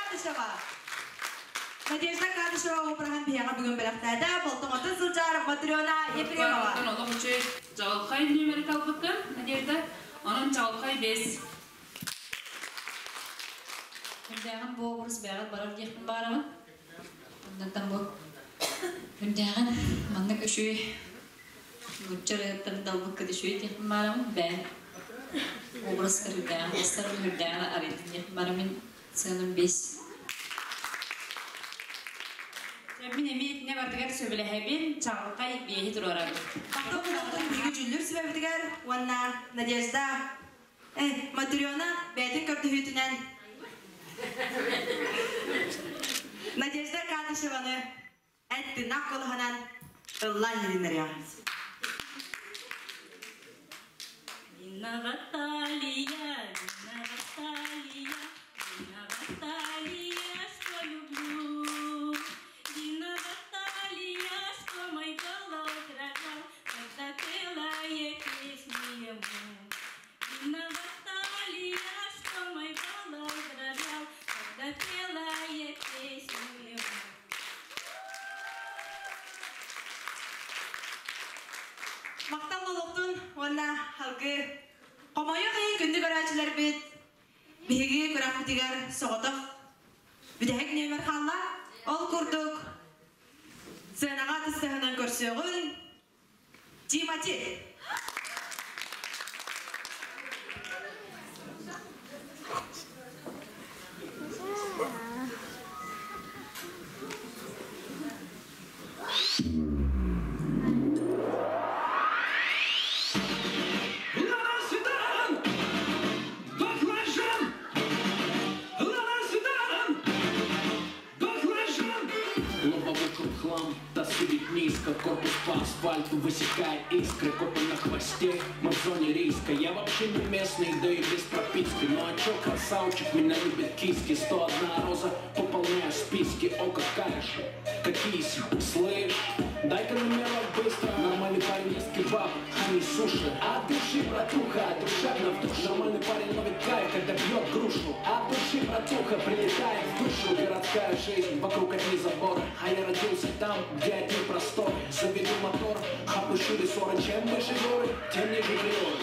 S2: Кадышева. Надежда Кадышева обраһын биһиэхэ бүгүн бэлэхтээтэ. Болтоҥоттон сылдьар Матрена Ефремова.
S4: Олох үчүгэй чаҕылхай нүөмэри талбыккын, Надежда. Онон чаҕылхай бес.
S5: Үрдээҕин бу образ бэҕэт барар диэхпин баарабын. Оннуттан бу үрдээҕин маннык үчүгэй нуучча ырыаттарын талбыккыт үчүгэй диэхпин баарабын. Бээн образка үрдээҕин тастарын үрдээҕин арыйдым диэхпин барамын сыаным бес.
S3: Мин эмиэ итинэ бардыгар сөбүлэһэбин, чаҕылхай биэһи туруорабын.
S2: Махтал буолуохтун биһиги дьүүллүүр сүбэбитигэр уонна Надежда Матрена бэйэтин көрдөһүүтүнэн Надежда Кадышеваны эт-тыыннаах куолаһынан ыллаан иһитиннэриэҕэ.
S10: Виновата ли я, виновата ли я, виновата ли я, что люблю? Виновата ли я, что мой голос дрожал, когда пела я песню ему? Виновата ли я, что мой голос дрожал, когда пела я песню ему?
S2: Махтал буолуохтун уонна халгы хомойуох иһин күндү көрөөччүлэрбит биһиги күрэхпитигэр соҕотох бүтэһик нүөмэр хаалла. Ол курдук сценаҕа тыстыһынан көрсүөҕүн. Тимати!
S14: Лобовухом хлам, тасует низко, корпус по асфальту высекает искры, копы на хвосте, мы в зоне риска. Я вообще не местный, да и без прописки. Ну а чё, красавчик, меня любят киски. 101 роза, пополняю списки. О, какая же, какие слышь? Дай-ка номерок быстро, нормальный парень ест кебаб, а не суши. От души, братуха, душевно в душу. Нормальный парень ловит кайф, когда бьет грушу. От души, братуха, прилетает в душу. Городская жизнь, вокруг одни заборы. А я родился там, где одни просторы. Заведу мотор, опущу рессоры. Чем выше горы, тем ниже приоры.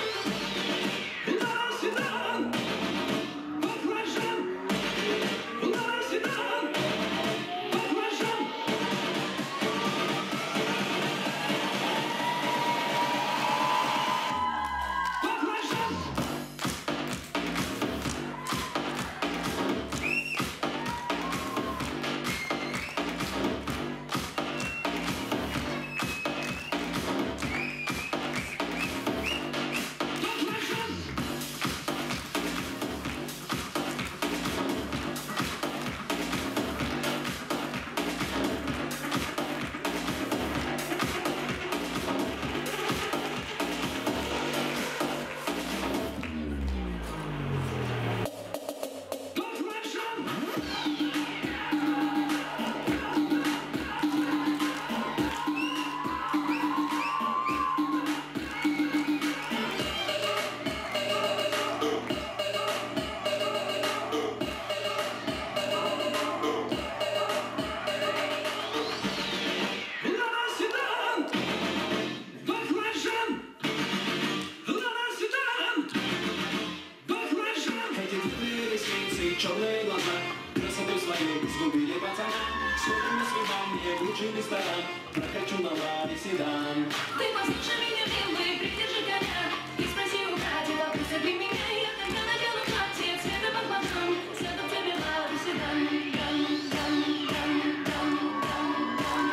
S14: Эти длинные ресницы, черные глаза, красоту свою сгубили пацана. Сходим на свидание в лучший ресторан, прокачу на лаве седан.
S13: Ты послушай меня, милый, придержи коня И спроси у Кати, пустят ли меня Я тогда надену платье цвета по глазам Сяду к тебе в лаве седан Гам, гам, гам, гам, гам, гам,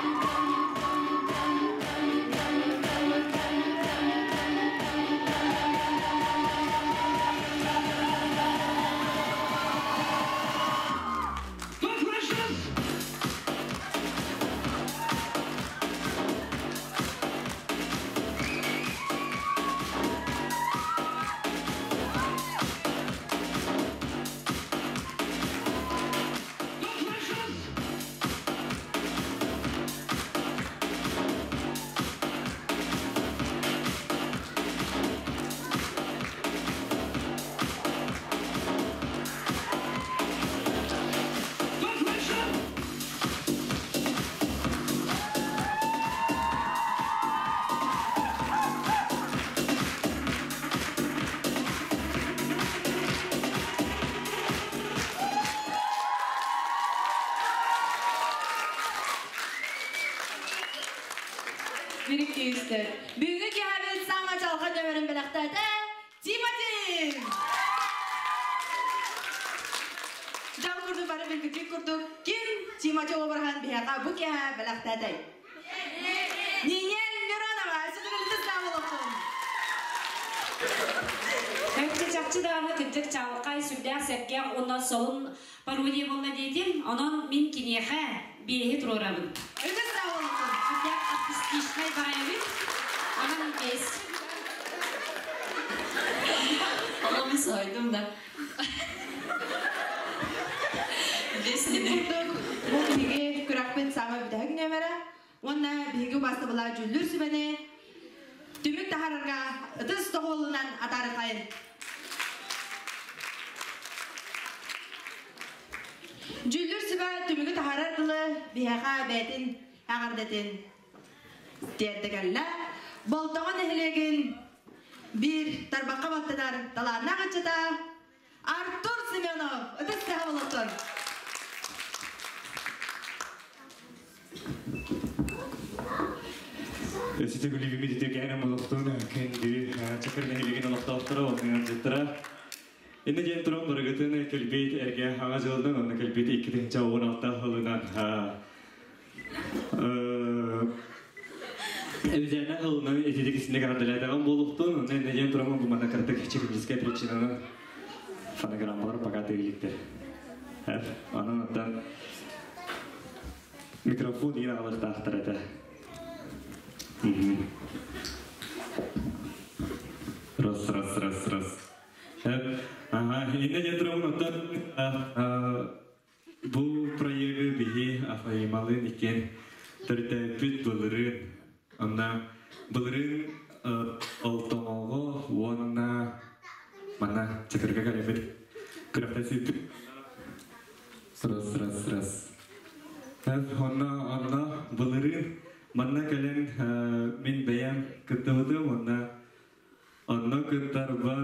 S13: гам, гам, гам, гам, гам, гам, гам, гам,
S2: Biriktiğizdir. Бүгүнкү киһабит саама чалҕа нөмерин бэлэхтээтэ Тимати! Дьон курдук бары билбиккит курдук ким Тимати обраһын биһиэхэ бу киһэ бэлэхтээтэй? Нинель Миронова, сүтүрүлтүс олохтун.
S3: Өттө чахчы даҕаны кырдьык чаҕылхай сүрдээх сэргэх уонна солун пародия буолла диэтим. Онон мин киниэхэ биэһи туруорабын.
S2: Өтөс олохтун.
S3: Сүрдээх артистичнай баҕайыбыт. Онон биэс.
S5: Ону сойдум да.
S2: Курдук бу биһиги күрэхпит саама бүтэһик нөмерэ уонна биһиги убаастабыла дьүүллүүр сүбэни түмүк таһаарарга ытыс тоҕуолунан атаарыхайын. Дьүүллүүр сүбэ түмүгү таһаарар дылы биһиэхэ бэйэтин эҕэрдэтин тиэрдэ кэллэ. Болтоҕо нэһилиэгин биир тарбахха баттанар талааннаах ыччата Артур Семенов ытыс тыаһа болуохтун.
S15: Өссө төгүл үтүөкээн олохтуун күндү Чакыр нэһилиэгин олохтоохторо, ыалдьыттара. Иннэ диэн туран барыгытын кэлбит эргэ хаҥа дьылынан, онно кэлбит 2016 сылынан Эбизээнэ сылынан ититик исинник эҕэрдэлээтэҕим буолуохтун. Онно иннэ диэн туран бу манна кыратык техническэй причинаны фонограммалар пока тыыликтэр. Онон оттон микрофон иин аҕалыахтаахтар этэ. Раз, раз, раз, раз. Ага, иннэ диэн турабын оттон бу проегы биһи Афаималыын иккиэн төрүттээбиппит былырыын. Онно былырыын Олтоҥоҕо уонна манна Чакырга кэлэммит күрэхтэсииппит. Раз, раз, раз. Онно, онно былырыын манна кэлэн мин бэйэм кыттыбытым уонна онно кыттарбар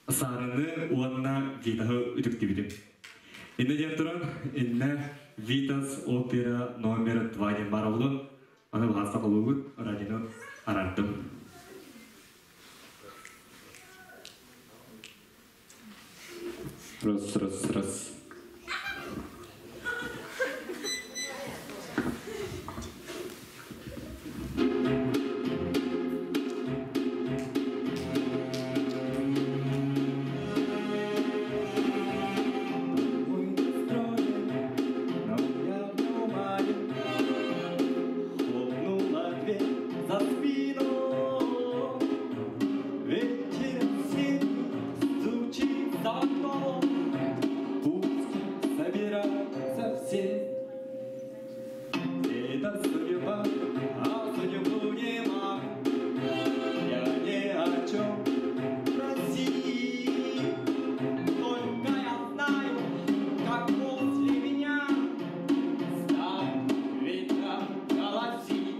S15: Саарыны уонна Витаһы үтүктүбүтүм. Иннэ диэн туран, иннэ Витас опера номер 2 диэн баар буолун, аны баһаста холуубут, радиону арардым. Раз, раз, раз. Хлопнула дверь за спиной. Ветер осенний стучит за окном. Пусть собираются все. Это судьба, а судьбу не могу. Я ни о чем просить. Только я знаю, как после меня станут ветра голосить.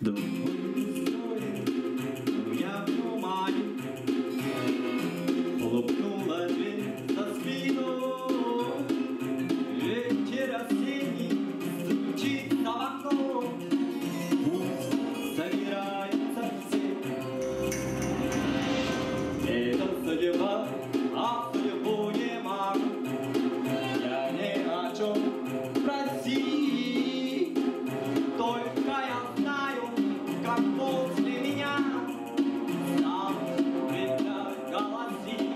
S15: Дом мой но я в тумане. Хлопнула дверь за спиной. Ветер осенний стучит за окном. Пусть собираются все. Это судьба, а судьбу не могу. Я ни о чем просить. Только я знаю, как после меня станут ветра голосить.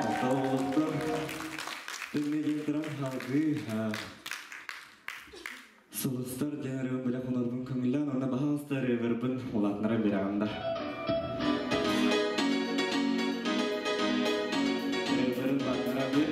S15: Алта олуттар. Иннэ диэн туран салгыы Сулустар диэн ырыам билэ хонорбун көҥүллээн уонна баһаалыста ырыаларбын улаатыннара биэрэҕин да. Ырыаларын улаатыннара биэр.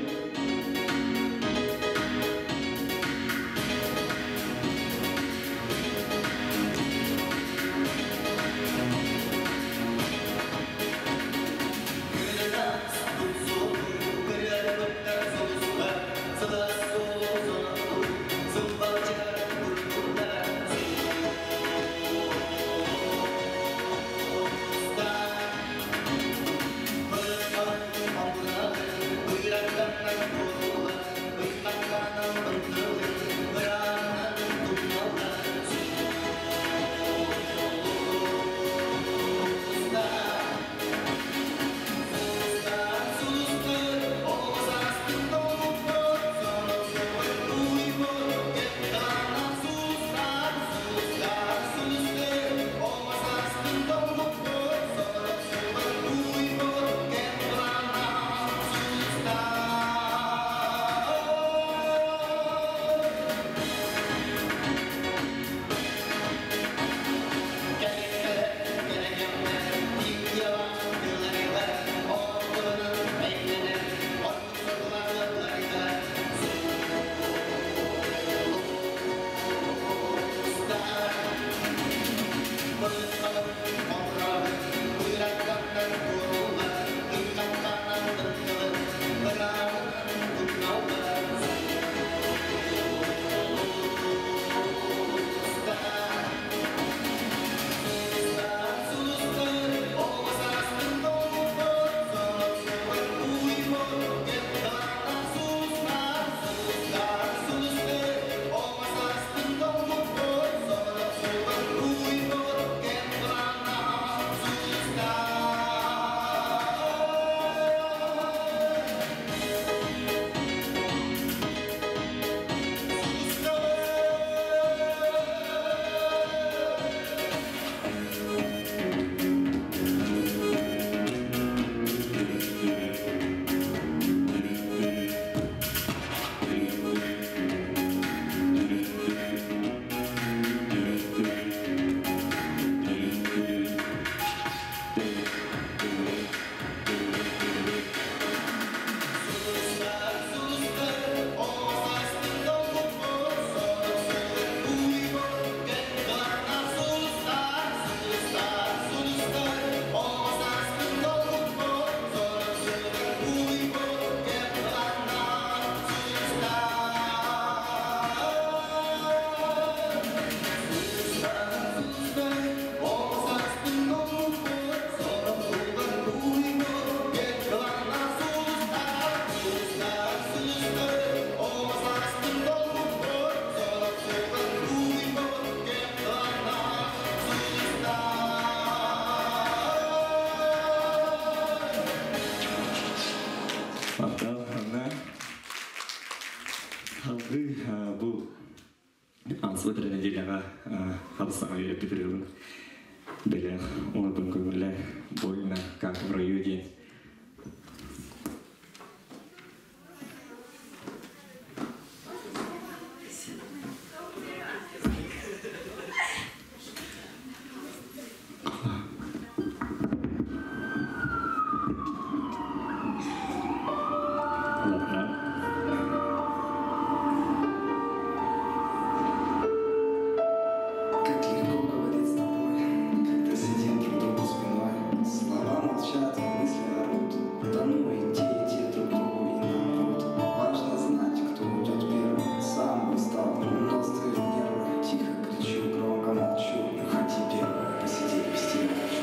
S15: Табыстаҕа үөрэппит ырыабын бэлэх оҥорбун көҥүллэ больно как в раю диэн.
S16: Как легко говорить с тобой, когда сидим друг другу спиной. Слова молчат, мысли орут. Да ну и те, и те друг другу и нам врут. Важно знать, кто уйдет первым. Сам бы стал, но сдают нервы. Тихо кричу, громко молчу. Уходи первая, посидеть без тебя хочу.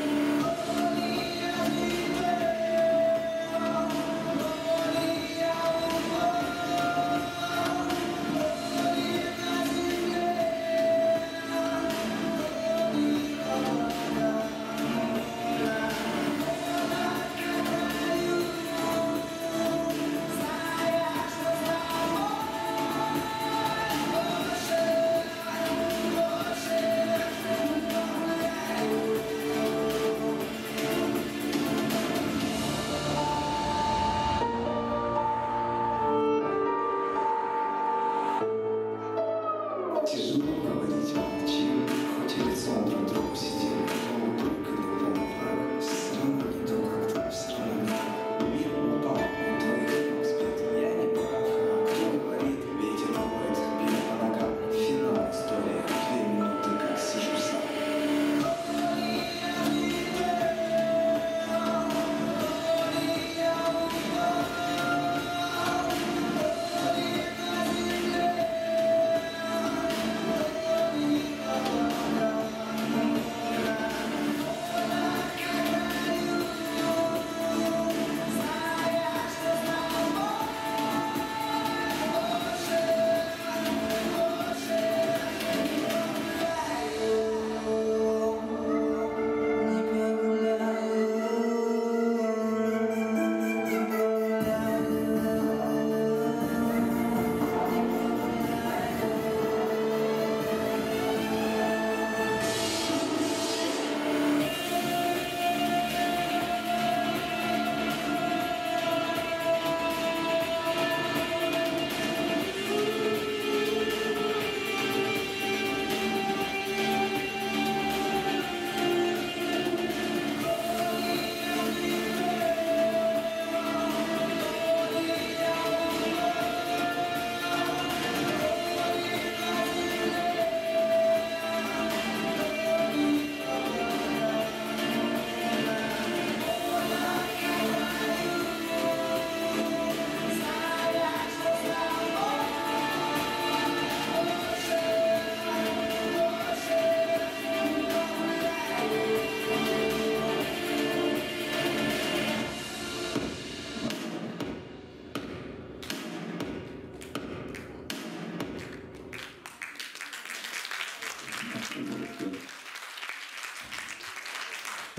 S16: Тяжело говорить, молчим, хоть и лицом друг к другу сидим, полудруг или полувраг, все равно не то как-то, все равно не так. Мир упал, у твоих ног сбит, я не прав, а кто говорит, ветер воет, бьет по ногам. Финал истории, 2 минуты, как сижу сам.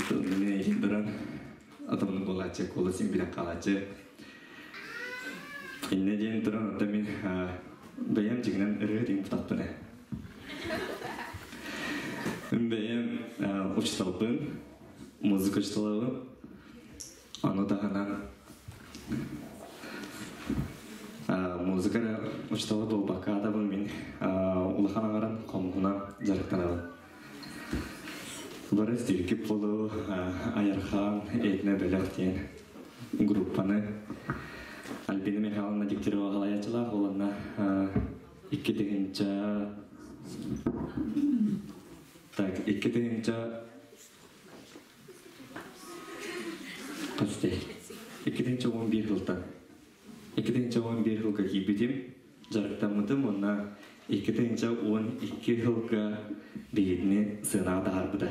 S15: Мин эйигин туран атомны буолааччы, куоласын билэн хаалааччы. Иннэ диэн туран оттон мин бэйэм дьиҥинэн ырыа диэн бутаппын ээ. Бэйэм учууталбын, музыка учууталабын. Ону таһынан музыка эрэ учуутала буолбакка атабын мин улахан аҥарын хомуһунан дьарыктанабын. Бары Стилки Полу Айархан Этно бөлөх диэн группаны Альбина Михайловна Дегтярева халаячылаах уонна 2 тыһыынча так 2 тыһыынча хасты 2011 сылтан 2011 сылга киирбитим, дьарыктаммытым уонна 2012 сылга биһигини сыанаҕа таһаарбыта.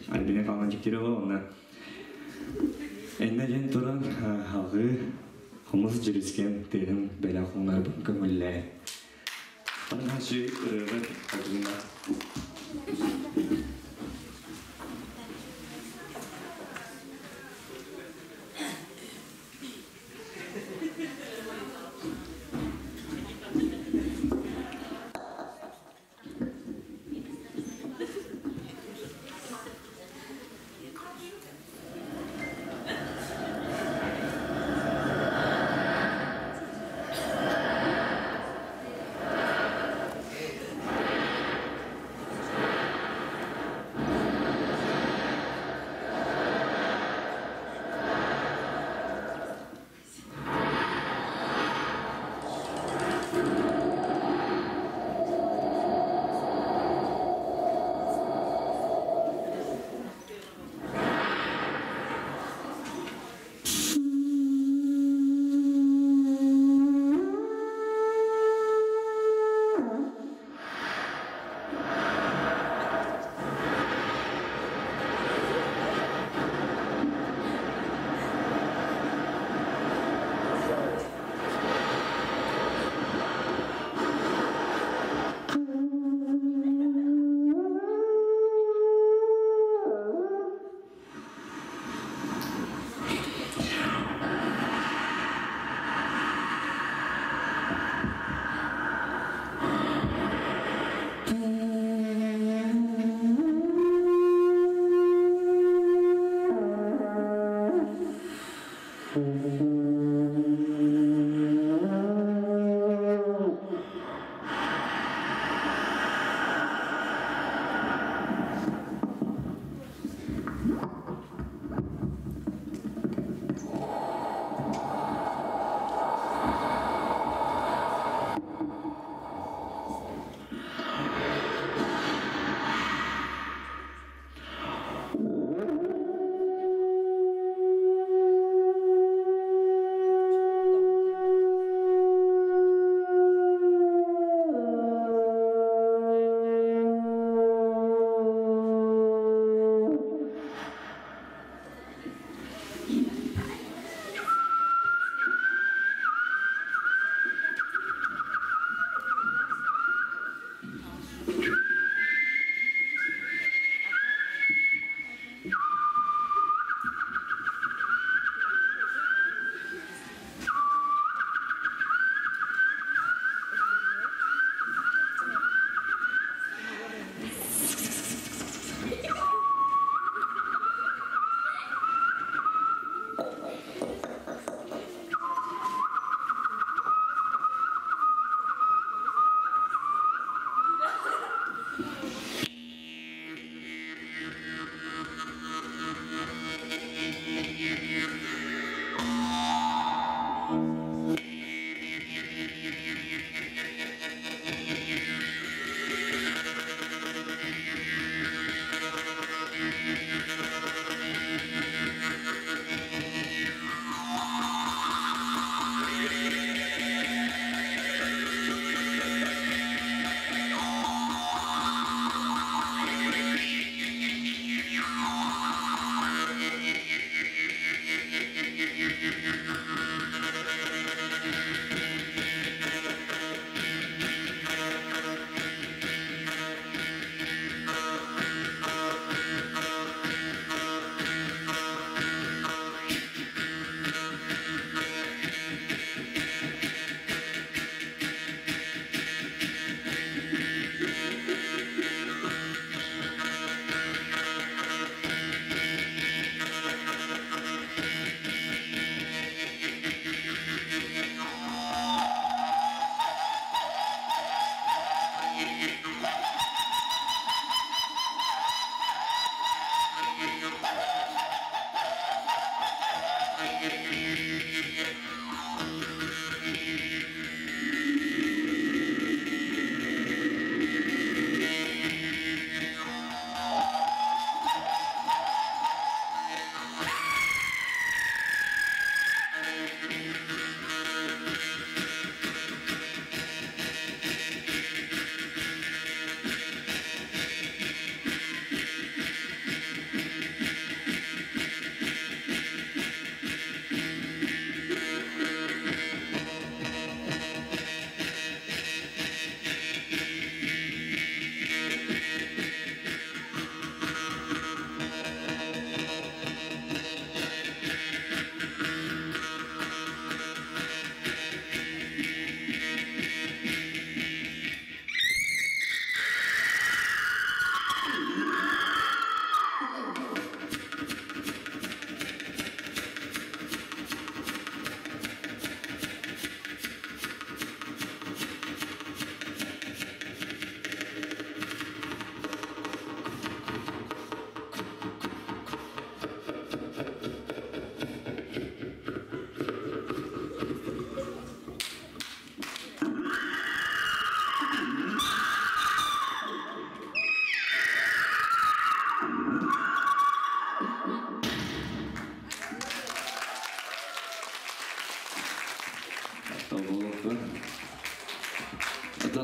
S15: Альбина Михайловна Дегтярева уонна эннэ диэн туран алгыы хомус дьүрүскэн тыаһын бэлэх уунарбын көҥүллээ. Барнашы ырыабыт хотугуна.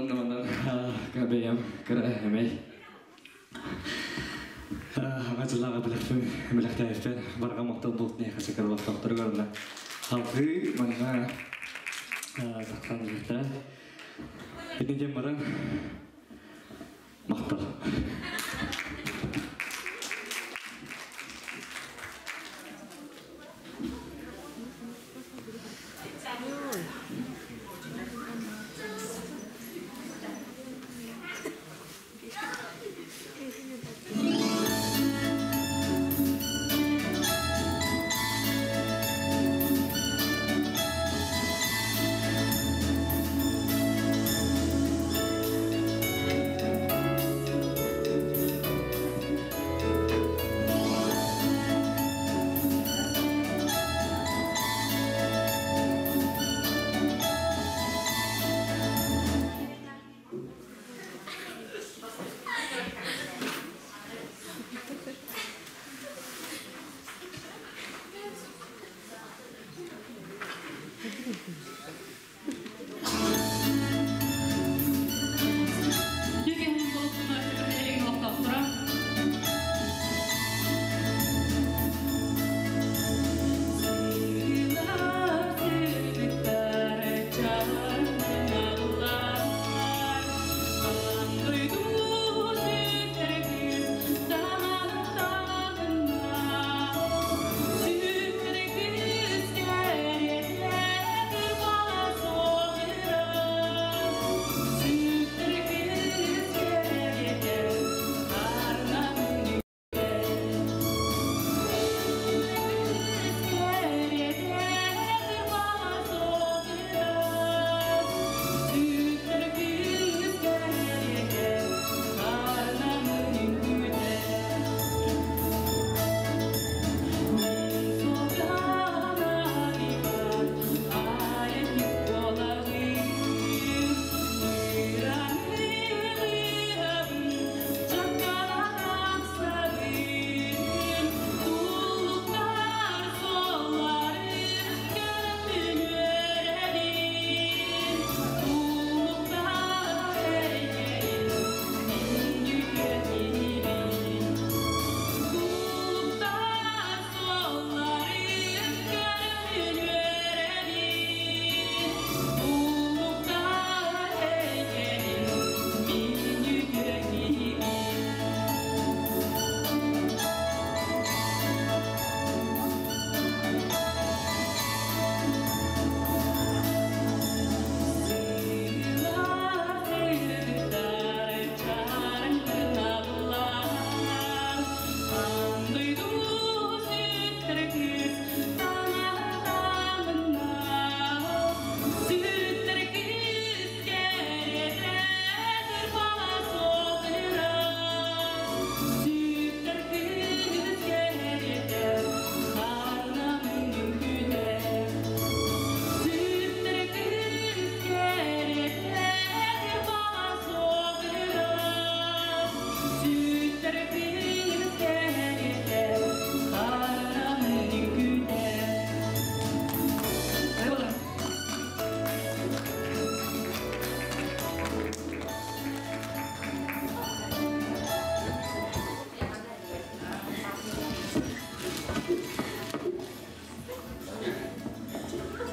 S15: Онно бэйэм кыра эмэй Аға жылаға біләкпін, біләктәйіппен барға мақтал болды не қашақар олақтақтыр көрді. Халқы манна тақтан жақта. Итінен баран мақтал.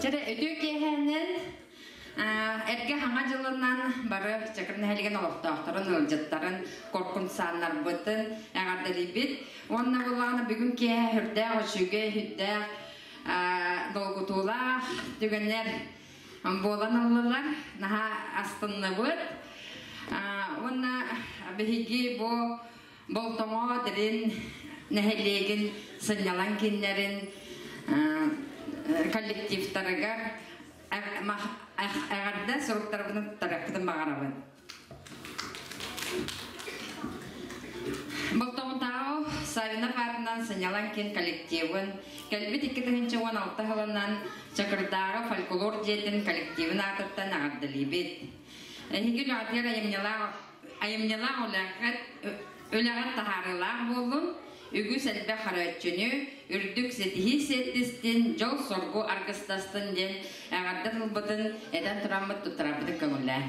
S17: Чада өтүү киэһэнэн эргэ хаҥа дьылынан бары Чакыр нэһилиэгин олохтоохторун, ыалдьыттарын, коркунсааннарбытын эҕэрдэлиибит. Уонна буоллаҕына бүгүн киэһэ үрдээх үчүгэй, үрдээх долгутуулаах түгэннэр буолан ыллылар. Наһаа астынныбыт. Уонна биһиги бу Болтоҥо Дирин нэһилиэгин сынньалаҥ кииннэрин коллективтарыгар эҕэрдэ суруктарбытын туттарыахпытын баҕарабын. Болтоҥотааҕы Савинов аатынан сынньалаҥ киин коллективын кэлбит 2016 сылынан Чакырдааҕы фольклор дьиэтин коллективын аатыттан эҕэрдэлиибит. Эһиги үлэҕитигэр айымньылаах Айымньылаах үлэҕит, үлэҕит таһаарыылаах буоллун, үгүс элбэх көрөөччүнү, үрдүк ситиһии сиэттистин, дьол-соргу аргыстастын диэн эҕэрдэ тылбытын этэн тураммыт туттарарбытын көҥүллээ.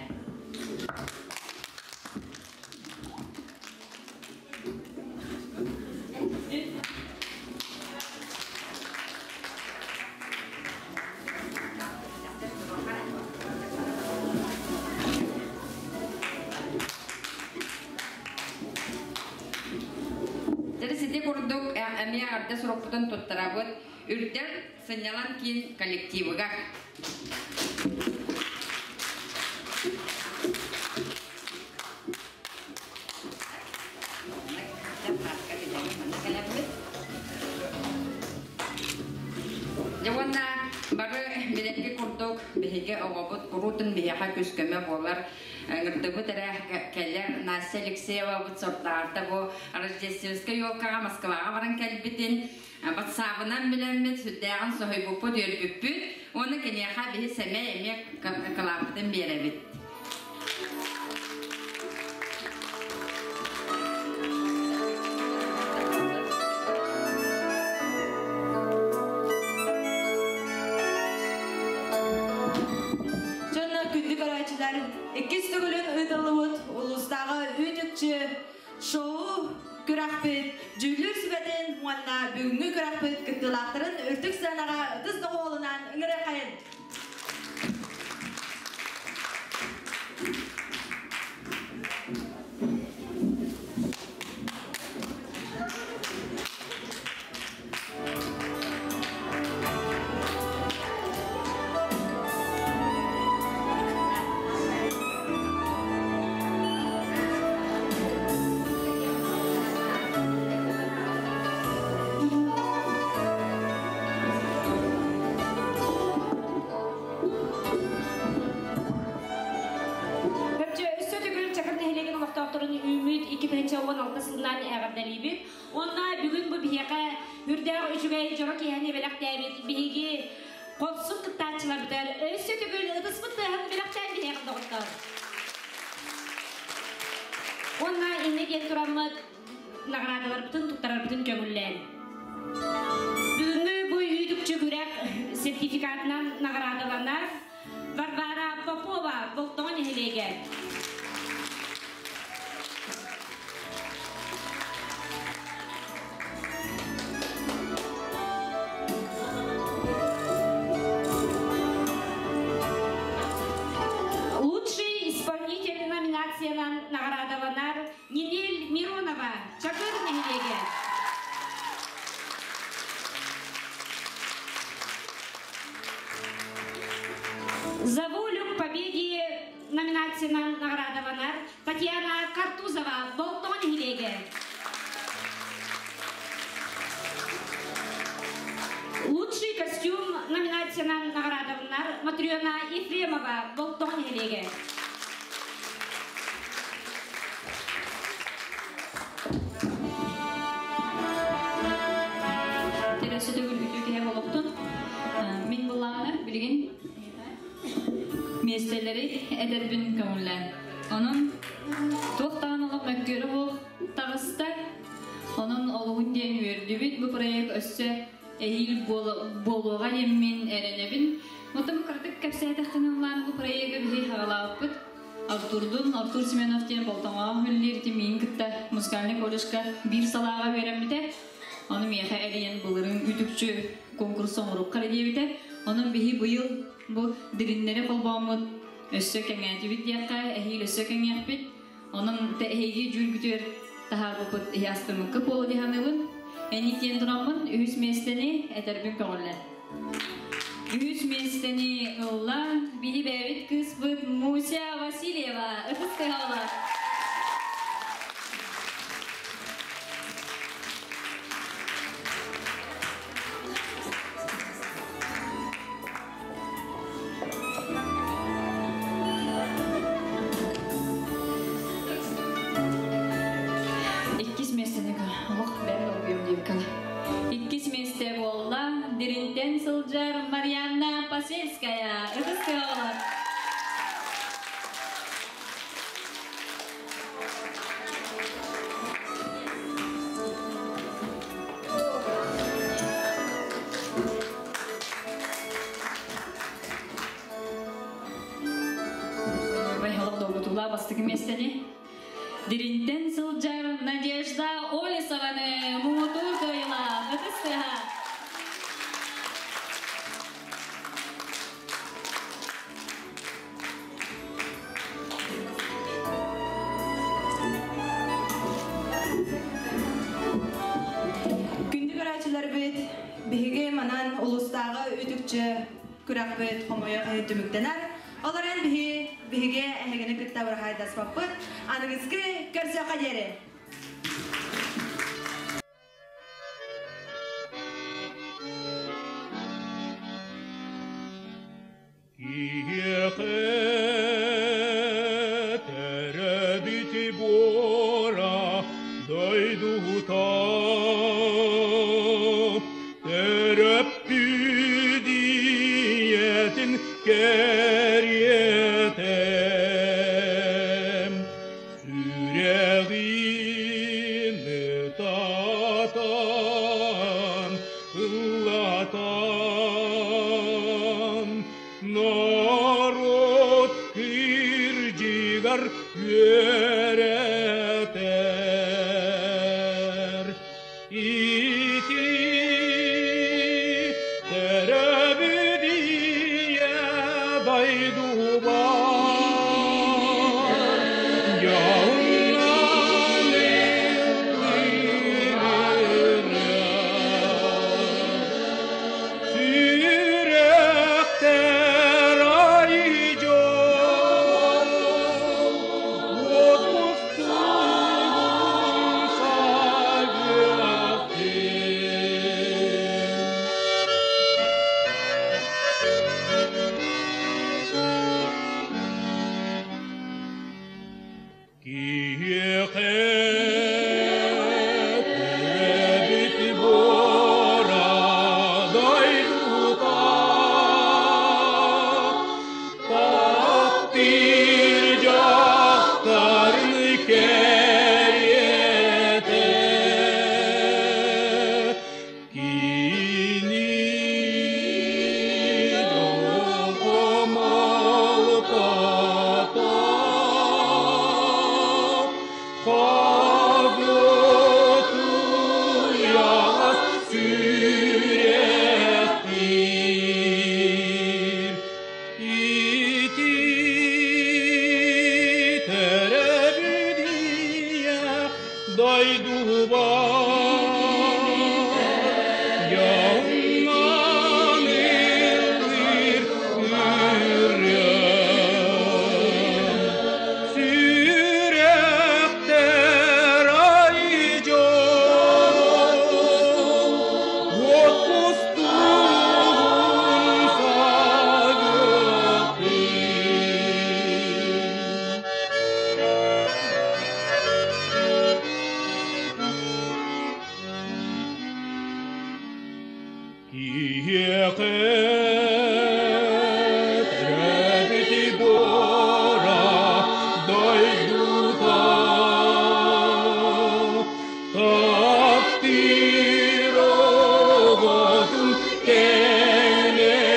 S17: курдук эмиэ эҕэрдэ сурукпутун туттарабыт Үрдэл сынньалаҥ киин коллективыгар. Дьэ уонна бары билэрги курдук биһиги оҕобут куруутун биһиэхэ күс-көмө буолар ыҥырдыбыт эрэ кэлэр Настя Алексеевабыт сордаарта бу Рождественскай елкаҕа Москваҕа баран кэлбитин батсаабынан билэммит сүрдээҕин соһуйбуппут үөрбүппүт уонна киниэхэ биһи сэмэй эмиэ кылааппытын биэрэбит.
S2: Дьонно күндү көрөөччүлэр, иккис төгүлүн ыытыллыбыт улуустааҕы үүт-үкчү шоу күрэхпит дьүүллүүр сүбэтин уонна бүгүҥҥү күрэхпит кыттыылаахтарын үрдүк сыанаҕа ытыс доҕуһуолунан ыҥырыаххайын!
S3: Өпчө өссө төгүл Чакыр нэһилиэгин олохтоохторун үүммүт 2016 сылынан эҕэрдэлиибит. Уонна бүгүн бу биһиэхэ үрдээх үчүгэй дьоро киэһэни бэлэхтээбит биһиги хорсун кыттааччыларбытыгар өссө төгүл ытыспыт тыаһын бэлэхтээн биһиэхэ доҕоттор. Уонна иннэ диэн тураммыт наҕараадаларбытын туттарарбытын көҥүллээн. Бүгүҥҥү бу үүтүкчү күрэх сертификатынан наҕараадаланар Варвара Попова Болтоҥо нэһилиэгэ. Лучший исполнитель номинациянан наҕараадаланар Нинель Миронова, Чакыр нэһилиэгэ. За волю к победе номинациянан наҕараадаланар Татьяна Картузова, Болтоҥо нэһилиэгэ. Лучший костюм номинациянан наҕараадаланар Матрена Ефремова, Болтоҥо нэһилиэгэ.
S5: Терөсө төгүл үтүө киһи олохтун. Мин буллаҕына билигин миэстэлэри эдэрбин көҥүллээн. Онон туох даҕаны олох мөккүөрэ буох таҕыста. Онон олуһун диэн үөрдүбүт. Бу проект өссө эһиил буолуоҕа диэммин эрэнэбин. Оттон бу кыратык кэпсээтэххинэ ыллаан бу проегы биһи хаҕалаабыппыт. Артурдун, Артур Семенов диэн Болтоҥоҕо үлэлиир миигин кытта музыкальнай колледжка биир салааҕа үөрэммитэ. Ону миэхэ эрийэн былырыын үтүкчү конкурс оҥоруохха эрэ диэбитэ. Онон биһи быйыл бу дириннэри холбооммут өссө кэҥээтибит диэххэ, эһиил өссө кэҥиэхпит. Онон эһиги дьүүлгүтүгэр таһаарбыппыт иһи астыммыкка буолуо дии саныыбын. Эник диэн тураммын үһүс миэстэни этэрбин көҕүллэн. Үһүс миэстэни ылла биһи бэйэбит кыыспыт Муся Васильева. Ытыс тыаһалар. Иккис миэстэни олох бэрт долгуйум диэбиккэ Иккис миэстэ буолла Диринтэн сылдьар Марианна Посельская. Ытыс тыаҕалар. Олох долгутуулаах бастакы миэстэни Диринтэн сылдьар Надежда Олесованы муҥутуур кыайыылаах ытыс тыаһа.
S2: Күрэхпит хомойуох иһин түмүктэнэр. Ол эрэн биһи биһиги эһигини кытта быраһаайдаспаппыт. Аныгыскы көрсүөххэ диэри!
S1: Киһиэхэ төрөөбүт буора дойдута төрөппүт ийэтин кэриэтэ сүрэҕин ытатан ыллатан норуот кырдьыгар үөрэтэр. Ити төрөөбүт ийэ дойдубар дьоһуннан Сүрэхтэр айдьол, отпустугун сагыахтын. Киһиэхэ төрөөбүт буора дойдута таптыыр дьахтарын кэриэтэ кини дьолго малтата Хагытуйаҕас сүрэхтиир ити төрөөбүт ийэ дойдубар дьоҥҥон ыллыыр ырыам сүрэхтэр айдьол отпустугун сагыахтын. Киһиэхэ төрөөбүт буора дойдута таптыыр оҕотун кэлэҕэ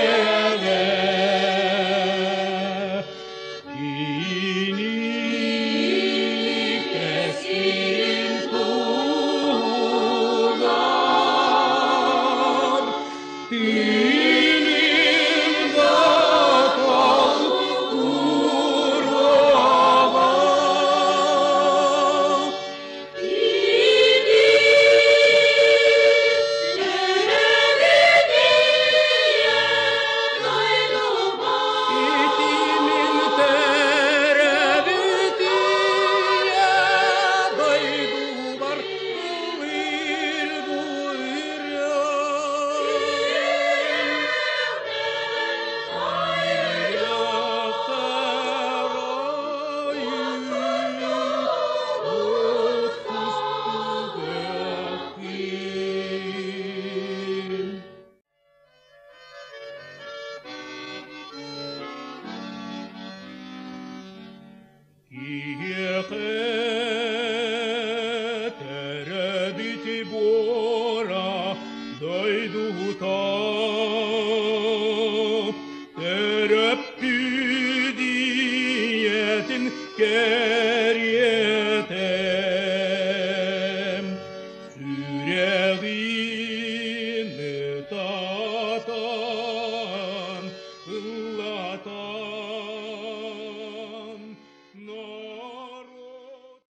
S1: кини кэскилин туһугар тыынын да туруоҕа. Ити мин төрөөбүт ийэ дойдубар ыллыыр бу ырыам. Киһиэхэ төрөөбүт буора дойдута